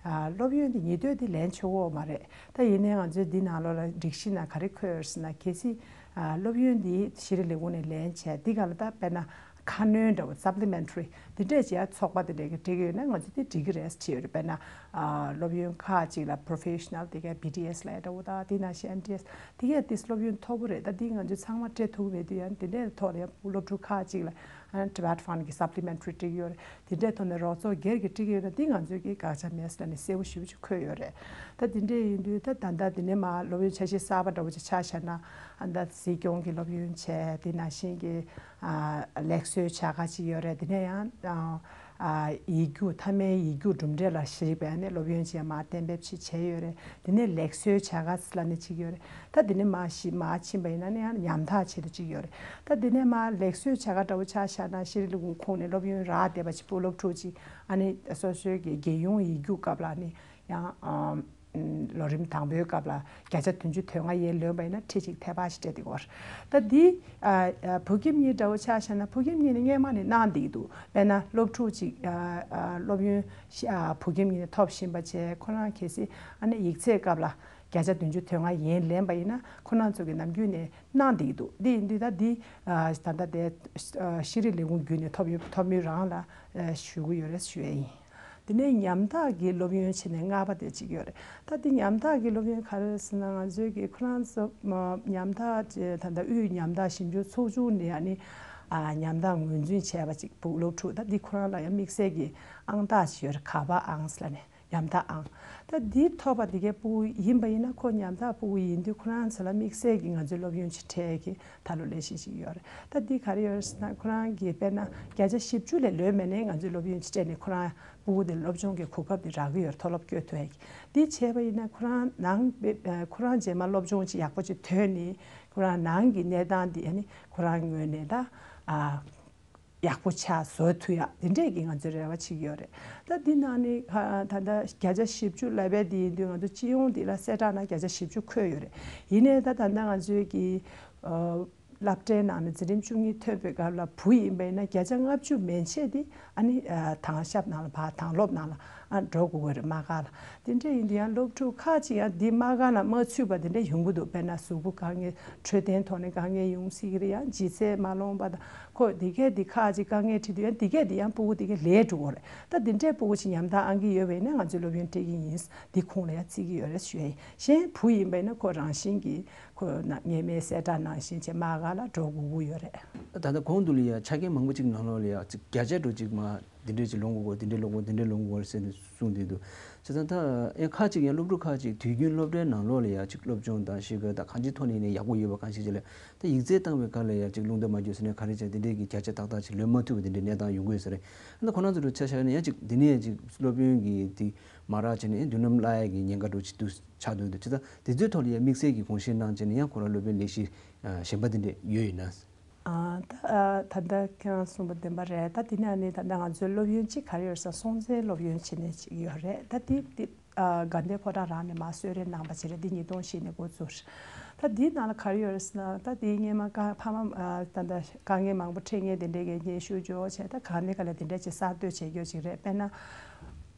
ཨ་སློབ་ཡོན་དེ་ཉིས་ལྟོས་དེ་ལེན་ཆོག་གི་ཡོད་མ་རེད། ད་ཡིན་ནའི་ང་ཚོའི་འདི་ནང་ལོགས་ལ་སྒྲིག་གཞི་ནང་ག་རེ་འཁོད་ཡོད་ཟེར་ན་གལ་སྲིད་ཨ་སློབ་ཡོན་འདི་ཤེས་རིག་ལས་ཁུངས་ནས་ལེན་བྱས་འདི་ག་ལ་ད་དཔེར་ན་ཁ་སྣོན་འདྲ་བོ་supplementary འདི་འདྲས་ཅིག་ཡང་ཚོགས་པ་འདི་འདྲས་ཀྱིས་སྤྲད་ཀྱི་ཡོད་ན་ང་ཚོ་དེ་འགྲིག་གི་རེད་ཅེས་ཡོད་རེད། དཔེར་ན་ཨ་སློབ་ཡོན་ཁག་ཅིག་ལ་professional དེ་གའི་B D S ལབ་ཡ་འདྲ་བོ་དང་དེ་ནང་བཞིན་M T S དེ་གའི་དེ་སློབ་ཡོན་མཐོ་པོ་རེད། ད་འདི་ང་ཚོས་ཚང་མ་སྤྲད་ཐུབ་ཀྱི་མེད་དུས་ཡང་དེ་འདྲའི་ཐོག་ལ་ཡང་སློབ་ཕྲུག་ཁག་ཅིག་ལ་ཨ་Tibetan Fund གི་supplementary སྤྲད་ཀྱི་ཡོད་རེད། དེ་འདྲའི་ཐོག་ནས་རོགས་ཚོགས་སྒེར་གྱིས་སྤྲད་ཀྱི་ཡོད་ན་དེ་ང་ཚོས་ཀྱི་དགག་བྱ་མེད་ཟེར་ནས་གསལ་པོ་ཞེ་པོ་ཅིག་འཁོད་ཡོད་རེད། ད་དེ་འདྲས་ཡིན་དུས་ད་ད་ལྟ་དེ་ནས་མར་སློབ་ཡོན་འཆར་གཞི་གསར་པ་འདྲ་བོ་ཅིག་ཆ་བཞག་ན་ཨ་ད་སྲིད་སྐྱོང་གི་སློབ་ཡོན་བྱས་དེ་ནང་བཞིན་གྱི་ཨ་ལེགས་གསོའི་བྱ་དགའ་ཅིག་ཡོད་རེད། དེ་ནས་ཡང་ཨ་ཨ་ཡིག་རྒྱུགས་མཐའ་མའི་ཡིག་རྒྱུགས་གྲུབ་འབྲས་ལ་གཞིགས་པའི་ཨ་ནི་སློབ་ཡོན་ཅིག་མར་གཏན་འབེབས་ཅིག་བྱས་ཡོད་རེད། དེ་ནས་ལེགས་གསོའི་བྱ་དགའ་ལབ་ནས་ཅིག་ཡོད་རེད། ད་དེ་ནས་མར་གཞི་མར་ཕྱིན་པ་ཡིན་ན་ནི་ཡང་ཉམ་ཐག་ཆེད་དུ་ཅིག་ཡོད་རེད། ད་དེ་ནས་མར་ལེགས་གསོའི་བྱ་དགའ་འདྲ་བོ་ཆ་བཞག་ན་ཤེས་རིག་ལས་ཁུངས་ཁོངས་ནས་སློབ་ཡོན་རག་བསྡད་པ་ཅིག་པུ་སློབ་ཕྲུག་ཅིག་ཨ་ནི་སོ་སོའི་གི་རྒྱལ་ཡོངས་ཡིག་རྒྱུགས་སྐབས་ལ་ནི་ཡང་ཨམ། ལོ་རིམ་དང་པོའི་སྐབས་ལ་བརྒྱ་ཆ་བདུན་ཅུ་དོན་ལྔ་ཡན་ལོན་པ་ཡིན་ན་ཁྲི་གཅིག་ཐལ་པ་ཞིག་སྤྲད་དེ་གོ། ད་འདི་ཨ་ཨ་བོད་ཁྱིམ་གཉིས་འདྲ་བོ་ཆ་བཞག་ན་བོད་ཁྱིམ་གཉིས་ནི་སྔོན་མ་ནས་གནང་བསྡད་ཀྱི་འདུག་དཔེར་ན་སློབ་ཕྲུག་ཅིག་ཨ་ཨ་སློབ་ཡོན་ཤ་ཨ་བོད་ཁྱིམ་གཉིས་ནས་ཐོབ་བཞིན་པ་བྱས་ཁོ་རང་གལ་སྲིད་ཨ་ནི་ཡིག་ཚད་སྐབས་ལ་བརྒྱ་ཆ་བདུན་ཅུ་དོན་ལྔ་ཡན་ལོན་པ་ཡིན་ན་ཁོ་རང་ཚོ་གི་ནམ་རྒྱུན་ནས་གནང་བསྡད་ཀྱི་འདུག་འདི་ཡིན་དུས་ད་འདི་ཨ་ད་ལྟ་དེ་ཨ་ཤེས་རིག་ལས་ཁུངས་བརྒྱུད་ནས་ཐོབ་ཡོད་ཐོབ་མུས་རང་ལ་ཨ་ཞུ་གི་ཡོད་རེད་ཞུ་ཡས་ཡིན། དེ་ནས་ཉམ་ཐག་གི་སློབ་ཡོན་བྱས་ནས་ལྔ་པ་དེ་གཅིག་ཡོད་རེད། ད་དེ་ཉམ་ཐག་གི་སློབ་ཡོན་ག་རེ་ཟེར་ན་ང་ཚོའི་གི་ཁོ་རང་ཚོ་མ་ཉམ་ཐག་ཅེས་ད་ལྟ་དབུས་ཉམ་ཐག་ཞིབ་འཇུག་ཚོགས་ཆུང་ནས་ཨ་ནི་ཨ་ཉམ་ཐག་ངོས་འཛིན་བྱས་པ་ཅིག་ཕྲུ་སློབ་ཕྲུག་ད་འདི་ཁོ་རང་ལ་ཡང་དམིགས་བསལ་གྱི་ཨང་རྟགས་ཅིག་ཡོད་རེད། ག་པ་ཨང་ཟེར་ལབ་ནས་ཉམ་ཐག་ཨང་། ད་འདི་ཐོབ་པ་འདི་གའི་ཕྲུ་གུ་ཡིན་པ་ཡིན་ན་ཁོ་ཉམ་ཐག་ཕྲུ་གུ་ཡིན་དུས་ཁོ་རང་ཚོ་ལ་དམིགས་བསལ་གྱི་ང་ཚོའི་སློབ་ཡོན་ཅིག་སྤྲད་ཀྱི་ད་ལོ་ལས་གཞི་ཞིག་ཡོད་རེད། ད་འདི་ག་རེ་ཡོད་རེད་ཟེར་ན་ཁོ་རང་གིས་དཔེར་ན་བརྒྱ་ཆ་བཞི་བཅུ་ལས་ལོན་མེད་ནའི་ང་ཚོའི་སློབ་ཡོན་ཅིག་སྤྲད་ནས་ཁོ་རང་ཕྲུ་གུ་དེ་སློབ་སྦྱོང་གི་གོ་སྐབས་དེ་རག་གི་ཡོད་རེད། མཐོ་སློབ་བསྐྱོད་ཐུབ་ཡ་གི། འདི་བྱས་པ་ཡིན་ན་ཁོ་རང་ནང་ཁོ་རང་རྗེས་མ་སློབ་སྦྱོང་ཅིག་ཡག་པོ་ཅིག་ཐོན་ནས་ཁོ་རང་ནང་གི་གནས་སྟངས་འདི་ཨ་ནི་ཁོ་རང་ངོས་ནས་ད་ཨ་ཡག་པོ་ཆགས་བཟོ་ཐུབ་ཡ་དེ་འདྲས་ཀྱི་ང་ཚོས་རེ་བ་བྱེད་ཀྱི་ཡོད་རེད། ད་འདི་ནང་ནས་ད་ལྟ་བརྒྱ་ཆ་བཞི་བཅུ་ལབ་པའི་འདི་ཡིན་དུས་ང་ཚོ་སྤྱི་ཡོངས་འདི་ལ་གསལ་བསྒྲགས་ནང་བརྒྱ་ཆ་བཞི་བཅུ་འཁོད་ཡོད་རེད། ཡིན་ནའི་ད་ད་ལྟ་ང་ཚོའི་གི་སློབ་གྲྭའི་ནང་ནས་འཛིན་རིམ་བཅུ་གཉིས་ཐོན་པའི་སྐབས་ལ་བུ་ཡིན་པ་ཡིན་ན་བརྒྱ་ཆ་ལྔ་བཅུ་མན་ཆད་དེ་ཨ་ནི་དྭང་ཞབས་ནང་ལ་ཕར་དྭང་སློབ་ནང་ལ་ཨ་འགྲོ་དགོས་ཀྱི་རེད། དམག་སྒར་ལ། དེ་འདྲ་ཡིན་དུས་ཡང་སློབ་ཕྲུག་ཁག་ཅིག་ཡང་འདི་དམག་སྒར་ལ་མ་ཚུད་པ་དེ་འདྲ་ཡོང་གི་འདུག་དཔེར་ན་གཟུགས་པོ་དཀའ་ངལ་འཕྲོད་བསྟེན་ཐོག་ནས་དཀའ་ངལ་ཡོང་སྲིད་ཀྱི་རེད། ཡང་ལྗིད་ཚད་མ་ལོངས་པ་དང་ཁོ་འདི་གས་འདི་ཁག་ཅིག་དཀའ་ངལ་འཕྲད་དུས་ཡང་འདི་གས་འདི་ཡང་ཕྲུ་གུ་འདི་གས་ལས་འགྲོ་གི་རེད། ད་འདི་འདྲའི་ཕྲུ་གུ་ཅིག་ཉམ་ཐག་ཨང་ཀི་ཡོད་པ་ཡིན་ན་ང་ཚོས་སློབ་ཡོན་སྤྲད་ཀྱི་ཡིན། འདི་ཁོངས་ལ་ཡང་བརྩི་གི་ཡོད་རེད་ཞུ་ཡ་ཡིན། གཞན་བུ་ཡིན་པ་ཡིན་ན་ཁོ་རང་བཞིན་གྱིས་ཁོ་ན་སྔོན་མའི་གསལ་བསྒྲགས་ནང་བཞིན་བྱས་དམག་སྒར་ལ་འགྲོ་དགོས་ཀྱི་ཡོད་རེད། ད་ལྟ་གོང་དུ་ལ་ཡ་ཆ་རྐྱེན་མང་པོ་ཅིག་ནང་ལོགས་ལ་ཡ་ཅིག་བརྒྱ་ཆ་འགྲོ་ཅིག་མ་འདི་འདྲས་ཅིག་ལོངས་དགོས་འདི་འདྲས་ལོངས་དགོས་འདི་འདྲས་ལོངས་དགོས་ཟེར་ནས་གསུངས་བསྡད་འདུག་བྱས་ཙང་ད་ཨེ་ཁ་ཅིག་ཡང་སློབ་ཕྲུག་ཁ་ཅིག་དུས་རྒྱུན་སློབ་གྲྭའི་ནང་ལོགས་ལ་ཡ་ཅིག་སློབ་སྦྱོང་དང་ཤེས་དགོས་དང་གང་ཅིའི་ཐོག་ནས་ཡིན་ནའི་ཡག་པོ་ཡོད་པ་གང་ཞིག་ཅིག་ལ་ད་ཡིག་ཚད་བཏང་བའི་སྐབས་ལ་ཡ་ཅིག་རླུང་རྟ་མ་འགྱོ་ཟེར་ནས་ག་རེ་བྱས་འདི་འདྲས་ཀྱི་བརྒྱ་ཆ་ཏག་ཏག་ཅིག་ལོན་མ་ཐུབ་པ་འདི་འདྲས་གནས་སྟངས་ཡོང་གི་ཡོད་ས་རེད། ཨ་ནི་ཁོ་རང་ཚོ་འགྲོ་ཆ་བཞག་ན་ཡང་ཅིག་འདི་ནས་ཡང་ཅིག་སློབ་ཡོན་གྱི་འདི་མ་རག་བྱས་ནས་མདུན་ལམ་བརླག་ཡ་གི་ཉེན་ཁ་འགྲོ་ཅིག་འདུག་ཆགས་འདུག་འདུག་བྱས་ཙང་དེ་ཚོའི་ཐོག་ལ་ཡང་དམིགས་བསལ་གྱི་དགོངས་བཞེས་གནང་བྱས་ནས་ཡང་ཁོ་རང་སློབ་དཔོན་ལས་གཞི་གཞན་པ་དེ་འདྲས་ཡོད་ཡིན་ན། ཨ་ད་ཨ་ད་ལྟ་ཁྱེད་རང་གསུངས་པ་བདེན་པ་རེད། ད་དེ་ནས་ཨ་ནི་ད་ལྟ་ང་ཚོའི་སློབ་ཡོན་གཅིག་ག་རེ་ཡོད་ཟེར་སྲོང་བཙན་སློབ་ཡོན་བྱས་ནས་གཅིག་ཡོད་རེད། ད་དེ་དེ་ཨ་དགའ་ལྡན་ཕོ་བྲང་རང་ནས་མར་གསོལ་རས་གནང་བ་བྱས་རེད། དེ་ཉིས་སྟོང་བཞི་ནས་འགོ་བཙུགས། ད་འདིའི་ནང་ལ་ག་རེ་ཡོད་རེད་ཟེར་ན། ད་འདིའི་སྔོན་མ་དཀའ་ཕ་མ་ཨ་ད་ད་དཀའ་ངལ་མང་པོ་འཕྲད་མཁན་དེ་འདྲས་ཀྱི་སྙན་ཞུ་འབྱོར་བྱས། ད་ག་ནས་ག་ལ་དེ་འདྲས་ཅིག་གསར་གཏོད་བྱེད་རྒྱུ་ཅིག་རེད། དཔེར་ན།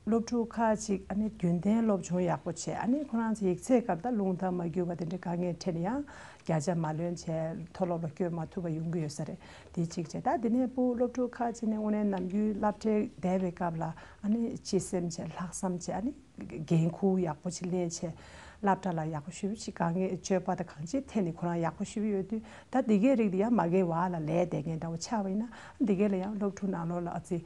སློབ་ཕྲུག་ཁག་ཅིག་ཨ་ནི་རྒྱུན་གཏན་སློབ་སྦྱོང་ཡག་པོ་བྱས། ཨ་ནི་ཁོ་རང་ཚོ་ཡིག་ཚད་སྐབས་ད་རླུང་རྟ་མ་རྒྱུག་པ་དེ་འདྲའི་དཀའ་ངལ་འཕྲད་ནས་ཡང་བརྒྱ་ཆ་མ་ལོན་བྱས། མཐོ་སློབ་ལ་བསྐྱོད་མ་ཐུབ་པ་ཡོང་གི་ཡོད་ས་རེད། དེ་གཅིག་བྱས། ད་དེ་ནས་ཕྲུ་སློབ་ཕྲུག་ཁག་ཅིག་ནས་དངོས་གནས་ནམ་རྒྱུན་སློབ་གྲྭའི་བསྡད་པའི་སྐབས་ལ་ཨ་ནི་སྤྱི་སེམས་བྱས། ལྷག་བསམ་བྱས། ཨ་ནི་འགན་ཁུར་ཡག་པོ་ཅིག་ལེན་བྱས། སློབ་གྲྭ་ལ་ཡག་པོ་ཞེ་པོ་ཅིག་དཀའ་ངལ་སྤྱོད་པ་དང་གང་ཅིའི་ཐད་ནས་ཁོ་རང་ཡག་པོ་ཞེ་པོ་ཡོད་དུས། ད་འདི་གའི་རིགས་དེ་ཡང་མ་གའི་བར་ལ་ལས་བསྡད་མཁན་འདྲ་བོ་ཆགས་པ་ཡིན་ན། འདི་གའི་ལ་ཡང་སློབ་ཕྲུག་ནང་ལོགས་ལ་ཨ་ཙི་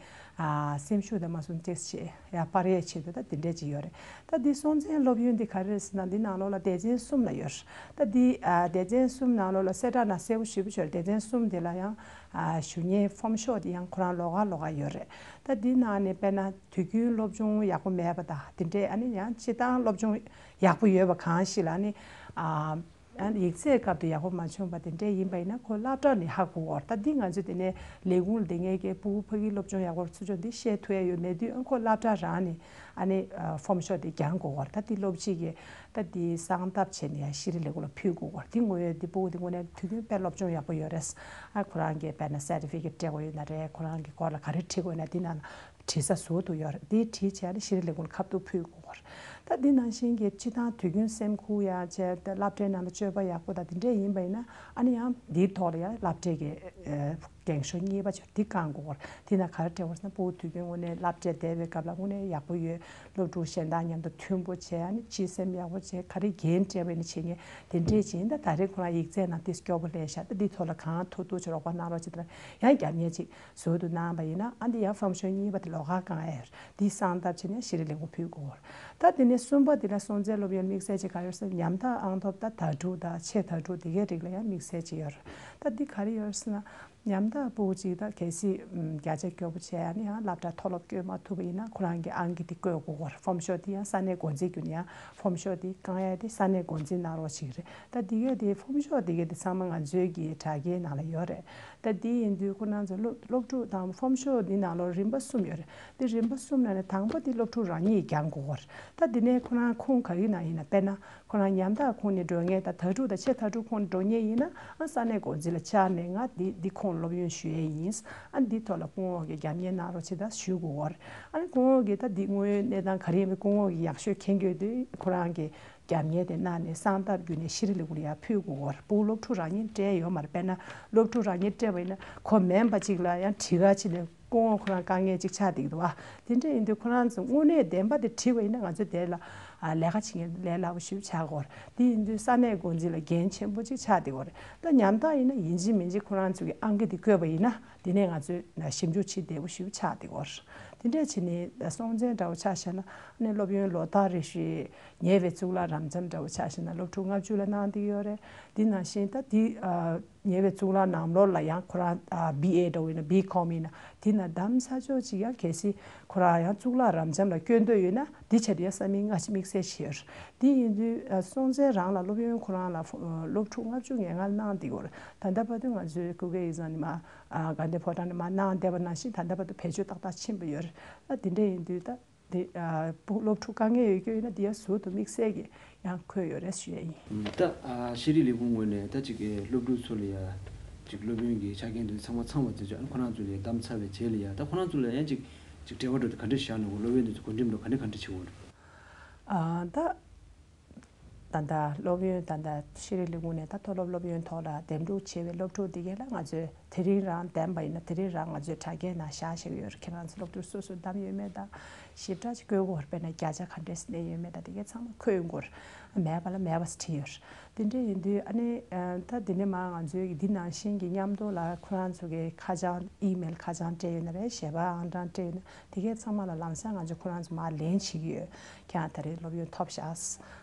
ཨ་སེམས་ཤུགས་དང་མ་སོང་ཏོག་ཙམ་ཡང་སྤར་ཡས་ཆེད་དུ་ད་འདི་འདྲས་ཅིག་ཡོད་རེད། ད་འདི་སྲོང་བཙན་སློབ་ཡོན་འདི་ག་རེ་རེད་ཟེར་ན། འདི་ནང་ལོགས་ལ་སྡེ་ཚན་གསུམ་ལ་ཡོད་རེད། ད་འདི་ཨ་སྡེ་ཚན་གསུམ་ནང་ལོགས་ལ་གསལ་བསྒྲགས་ནང་གསལ་པོ་ཞེ་པོ་ཅིག་ཡོད་རེད། སྡེ་ཚན་གསུམ་འདི་ལ་ཡང་ཨ་ཞུ་མཁན་ཕོམ་ཤོག་འདི་ཡང་ཁོ་རང་ལོགས་ཀ་ལོགས་ཀ་ཡོད་རེད། ད་འདི་ནང་ནས་དཔེར་ན་དུས་རྒྱུན་སློབ་སྦྱོང་ཡག་པོ་མེད་པ་དང་དེ་འདྲས། ཨ་ནི་ཡང་སྤྱིར་བཏང་སློབ་སྦྱོང་ཡག་པོ་ཡོད་པ་གང་ཞིག་ལ་ཨ་ནི་ཨ། ཨ་ནི་ཡིག་ཚད་སྐབས་དུ་ཡག་པོ་མ་བྱུང་བ་དེ་འདྲས་ཡིན་པ་ཡིན་ན། ཁོ་སློབ་གྲྭ་ནས་ཧ་གོ་གི་ཡོད་རེད། ད་འདི་ང་ཚོས་དེ་ནས་ལས་ཁུངས་ལ་བསྡད་མཁན་གྱི་ཕྲུ་གུ་ཕ་གིའི་སློབ་སྦྱོང་ཡག་པོ་ཚུར་ཕྱོགས་འདི་ཤེས་ཐུབ་ཡ་ཡོད་མེད་དུས། ཨ་ཁོ་སློབ་གྲྭ་རང་ནས་ཨ་ནི་ཨ་ཕོམ་ཤོག་དེ་རྒྱག་དགོས་ཀྱི་ཡོད་རེད། ད་འདི་སློབ་སྤྱི་གིས་ད་འདི་གསང་ཐབས་བྱས་ནས་ཡང་ཤེས་རིག་ལས་ཁུངས་ལ་ཕུལ་དགོས་ཀྱི་ཡོད་རེད། འདི་དངོས་ཡོད་འདི་ཕྲུ་གུ་འདི་དངོས་གནས་དུས་རྒྱུན་དཔེ་སློབ་སྦྱོང་ཡག་པོ་ཡོད་རེད། ཨ་ཁོ་རང་གིས་དཔེར་ན་སར་ཊི་ཕི་ཀེཊ་སྤྲད་དགོས་ཡོད་ན་རེད། ཁོ་རང་གི་སྐོར་ལ་ག་རེ་བྲིས་དགོས་ན་འདི་ནང་ལ་བྲིས་ས་ཟུར་དུ་ཡོད་རེད། འདི་བྲིས་བྱས་ནས་ཤེས་རིག་ལས་ཁུངས་ལ་ཁ་ཐུག་ཕུལ་དགོས་རེད། ད་འདི་ནང་བཞིན་གྱི་སྤྱིར་བཏང་དུས་རྒྱུན་སེམས་ཁུར་ཡག་བྱས། ད་སློབ་གྲྭའི་ནང་ལ་སྤྱོད་པ་ཡག་པོ་དང་དེ་འདྲས་ཡིན་པ་ཡིན་ན། ཨ་ནི་ཡང་འདིའི་ཐོག་ལ་ཡང་སློབ་གྲྭའི་གི་ཨ་འགེངས་ཤོག་གཉིས་པ་ཅིག་འདི་བསྐང་དགོས་རེད། དེ་ན་ག་རེ་སྤྲད་དགོས་ཟེར་ན། ཕྲུ་གུ་དུས་རྒྱུན་དངོས་གནས་སློབ་གྲྭར་བསྡད་པའི་སྐབས་ལ་དངོས་གནས་ཡག་པོ་ཡོད། སློབ་ཕྲུག་གཞན་དང་མཉམ་དུ་མཐུན་པོ་བྱས། ཨ་ནི་སྤྱི་སེམས་ཡག་པོ་བྱས། ག་རེ་འགན་སྤྲད་པ་ཡིན་ན་བྱེད་མཁན་དེ་འདྲས་ཅིག་ཡིན། ད་ད་རེས་ཁོ་རང་ཡིག་ཚད་ནང་དེ་སྐྱོ་པོ་སླེབས་ཤག་ད་འདིའི་ཐོག་ལ་གང་ཐུབ་ཐུབ་ཅིག་རོགས་པ་གནང་རོགས་བྱེད་དང་། ཡང་རྒྱབ་གཉེར་ཅིག་ཟུར་དུ་གནང་བ་ཡིན་ན། ཨ་འདི་ཡང་ཕོམ་ཤོག་གཉིས་པ་དེ་ལོགས་ཀ་བསྐང་ཡ་ཡོད་རེད། འདི་གསང་ཐབས་བྱས་ནས་ཤེས་རིག་ལས་ཁུངས་ཕུལ་དགོས་རེད། ད་དེ་ནས་གསུམ་པ་དེ་ལ་སྲོང་བཙན་སློབ་ཡོན་དམིགས་བསལ་གྱི་ག་རེ་ཡོད་ཟེར་ན། ཉམ་ཐག་ཨང་ཐོབ་ད་དྭ་ཕྲུག་དང་ཆེས་དྭ་ཕྲུག་དེ་གའི་རིགས་ལ་ཡང་དམིགས་བསལ་ཅིག་ཡོད་རེད། ད་འདི་ག་རེ་ཡོད་ཟེར་ན། ཉམ་ཐག་ཕྲུ་གུ་ཅིག་ད་གལ་སྲིད་ཨམ་བརྒྱ་ཆ་སྐྱོ་པོ་བྱས། ཨ་ནི་ཡང་སློབ་གྲྭ་མཐོ་སློབ་བསྐྱོད་མ་ཐུབ་པ་ཡིན་ན། ཁོ་རང་གི་ཨང་ཀི་དེ་བཀོད་དགོས་ཀྱི་ཡོད་རེད། ཕོམ་ཤོག་དེ་ཡང་ས་གནས་འགོ་འཛིན་བརྒྱུད་ནས་ཡང་ཕོམ་ཤོག་དེ་བསྐང་ཡ་དེ་ས་གནས་འགོ་འཛིན་གནང་རོགས་བྱེད་ཀྱི་རེད། ད་འདི་གའི་དེ་ཕོམ་ཤོག་འདི་གའི་དེ་ཚང་མ་ང་ཚོའི་གི་དྲ་རྒྱའི་ནང་ལ་ཡོད་རེད། ད་འདི་ཡིན་དུས་ཁོ་རང་ཚོ་སློབ་སློབ་ཕྲུག་དང་། ཕོམ་ཤོག་འདི་ནང་ལོགས་རིམ་པ་གསུམ་ཡོད་རེད། འདི་རིམ་པ་གསུམ་ནང་ནས་དང་པོ་དེ་སློབ་ཕྲུག་རང་ཉིད་རྒྱག་དགོས་ཀྱི་ཡོད་རེད། ད་འདི་ནས་ཁོ་རང་ཁུངས་ག་གི་ནང་ཡིན་ན། དཔེར་ན་ཁོ་རང་ཉམ་ཐག་ཁུངས་ནས་འགྲོ་མཁན་དང་དྭ་ཕྲུག་དང་ཆེས་དྭ་ཕྲུག་ཁུངས་ནས་འགྲོ་མཁན་ཡིན་ན། ཨ་ས་གནས་འགོ་འཛིན་ལ་བཅར་ནས་ང་འདི་འདི་ཁུངས་སློབ་ཡོན་ཞུ་ཡས་ཡིན། ཨ་འདི་ཐོག་ལ་སྐུ་ངོ་གིས་རྒྱབ་གཉེར་གནང་རོགས་བྱེད་དང་ཞུ་དགོས་ཀྱི་ཡོད་རེད། ཨ་ནི་སྐུ་ངོ་གིས་ད་འདི་དངོས་ཡོད་གནས་སྟངས་ག་རེ་ཡིན་པ་སྐུ་ངོ་གིས་ཡག་ཤོས་མཁྱེན་གྱི་ཡོད་དུས། ཁོ་རང་གིས་རྒྱབ་གཉེར་དེ་གནང་ནས་གསང་ཐབས་བརྒྱུད་ནས་ཤེས་རིག་ལས་ཁུངས་ལ་ཡར་ཕུལ་དགོས་ཀྱི་ཡོད་རེད། ཕྲུ་གུ་སློབ་ཕྲུག་རང་ཉིད་སྤྲད་ཡོད་མ་རེད། དཔེར་ན་སློབ་ཕྲུག་རང་ཉིད་སྤྲད་པ་ཡིན་ན། ཁོ་མིན་པ་ཅིག་ལ་ཡང་བྲིས་ག་ཕྱིན་ནས་སྐུ་ངོ་ཁོ་རང་དཀའ་ངལ་ཅིག་ཆགས་བསྡད་ཀྱི་འདུག་བ། དེ་འདྲ་ཡིན་དུས་ཁོ་རང་ཚོ་དངོས་གནས་བདེན་པ་དེ་བྲིས་པ་ཡིན་ན། ང་ཚོ་དེ་ལ་ཨ་ལས་ཀ་བྱེད་མཁན་ལས་སླ་པོ་ཞིག་ཆགས་ཀྱི་ཡོད་རེད། དེ་ཡིན་དུས་ས་གནས་འགོ་འཛིན་ལ་འགན་ཆེན་པོ་ཅིག་ཆགས་བསྡད་ཀྱི་ཡོད་རེད། ད་ཉམ་ཐག་ཡིན་ན་ཡིན་གཅིག་མིན་གཅིག་ཁོ་རང་ཚོ་གི་ཨང་ཀི་དེ་བཀོད་པ་ཡིན་ན། དེ་ནས་ང་ཚོས་ཞིབ་འཇུག་བྱེད་བདེ་པོ་ཞིག་ཆགས་བསྡད་ཀྱི་ཡོད་རེད། དེ་འདྲ་བྱས་ནས་སྲོང་བཙན་འདྲ་བོ་ཆ་བཞག་ན། ཨ་ནི་སློབ་ཡོན་ལོ་ལྟར་རེ་བཞིན་ཉེ་བའི་གཙུག་ལག་རབ་འབྱམས་འདྲ་བོ་ཆ་བཞག་ན། སློབ་ཕྲུག་ལྔ་བཅུ་ལ་གནང་བསྡད་ཀྱི་ཡོད་རེད། དེ་ནང་བཞིན་ད་དེ་ཨ་ཉེ་བའི་གཙུག་ལག་ནང་ལོགས་ལ་ཡང་ཁོ་རང་ཨ་བི་ཨེ་འདྲ་བོ་ཡིན་ན། བི་ཀོམ་ཡིན་ན། དེ་ན་གདམ་ས་ཕྱོགས་ཅིག་ཡང་གལ་སྲིད་ཁོ་རང་ཡང་གཙུག་ལག་རབ་འབྱམས་ལ་བསྐྱོད་འདོད་ཡོད་ན། དེ་ཆེད་དུ་ཡང་ས་མིག་སྔ་ཕྱི་དམིགས་བསལ་ཞིག་ཡོད་རེད། དེ་ཡིན་དུས་ཨ་སྲོང་བཙན་རང་ལ་སློབ་ཡོན་ཁོ་རང་ལ་ཨ་སློབ་ཕྲུག་ལྔ་བཅུ་ང་ལྔ་གནང་བསྡད་ཀྱི་ཡོད་རེད། ད་ལྟ་བར་དུ་ང་ཚོའི་ཀུ་ཀེ་ཡིག་ཚང་ནས་མར་ཨ་དགའ་ལྡན་ཕོ་བྲང་ནས་མར་གནང་བསྡད་པ་ནང་བཞིན་ད་ལྟ་བར་དུ་བེད་སྤྱོད་ཏག་ཏག་ཕྱིན་པ་ཡོད་རེད། ད་དེ་འདྲ་ཡིན་དུས་ད་དེ་ཨ་ཕྲུ་སློབ་ཕྲུག་དཀའ་ངལ་ཡོད་རྒྱུ་ཡིན་ན། དེ་ཡང་ཟུར་དུ་དམིགས་བསལ་གྱི་ཡང་འཁོད་ཡོད་རེད་ཞུ་ཡས་ཡིན། ད་ཨ་ཤེས་རིག་ལས་ཁུངས་ངོས་ནས་ད་ཅིག་གི་སློབ་ཕྲུག་ཚོ་ལ་ཡ་ཅིག་སློབ་ཡོན་གྱི་ཆ་རྐྱེན་དེ་ཚང་མ་ཚང་བ་བྱས་བྱས། ཨ་ཁོ་རང་ཚོ་ལ་ཡ་གདམ་ཚར་བའི་རྗེས་ལ་ཡ། ད་ཁོ་རང་ཚོ་ལ་ཡང་ཅིག་ཅིག་འབྲེལ་བ་འགྲོ་དེ་ག་འདྲ་བཞག་ནས། སློབ་ཡོན་དེ་ཚོ་བགོ་འགྲེམས་འགྲོ་ག་འདྲ་ག་འདྲ་བྱེད་དགོས་རེད། ཨ་ད། ད་ལྟ་སློབ་ཡོན་ད་ལྟ་ཤེས་རིག་ལས་ཁུངས་ནས་ད་མཐོ་སློབ་སློབ་ཡོན་ཐོག་ལ་འདེམས་སྒྲུག་བྱས་པའི་སློབ་ཕྲུག་འདི་གས་ལ་ང་ཚོས་དེ་རིང་རང་འདེམས་པ་ཡིན་ན། དེ་རིང་རང་ང་ཚོའི་དྲ་རྒྱའི་ནང་བཞག་བཞག་ཡོད་རེད། ཁྱེད་རང་ཚོ་སློབ་ཕྲུག་སོ་སོས་འདེམས་ཡོད་མེད་དང་། ཞིབ་ཕྲ་ཅིག་བཀོད་དགོས་རེད། དཔེར་ན་བརྒྱ་ཆ་ག་འདྲས་སླེབས་ཡོད་མེད་དང་། དེ་གས་ཚང་མ་འཁོད་ཡོང་གི་ཡོད་རེད། མེད་པ་ལ་མེད་པ་བྲིས་ཡོད་རེད། དེ་འདྲས་ཡིན་དུས་ཨ་ནི་ཨ་ད་འདི་ནས་མར་ང་ཚོའི་འདི་ནང་བཞིན་གྱི་མཉམ་དུ་ལ་ཁོ་རང་ཚོ་གི་ཁ་བྱང་ཨི་མེལ་ཁ་བྱང་སྤྲད་ཡོད་ན་རེད། ཞལ་པར་ཨང་གྲངས་སྤྲད་ཡོད་ན། དེ་གས་ཚང་མ་ལ་ལམ་སང་ང་ཚོ་ཁོ་རང་ཚོ་མར་ལན་བྱེད་ཀྱི་ཡོད། ཁྱེད་རང་ད་རེས་སློབ་ཡོན་ཐོབ་ཤག་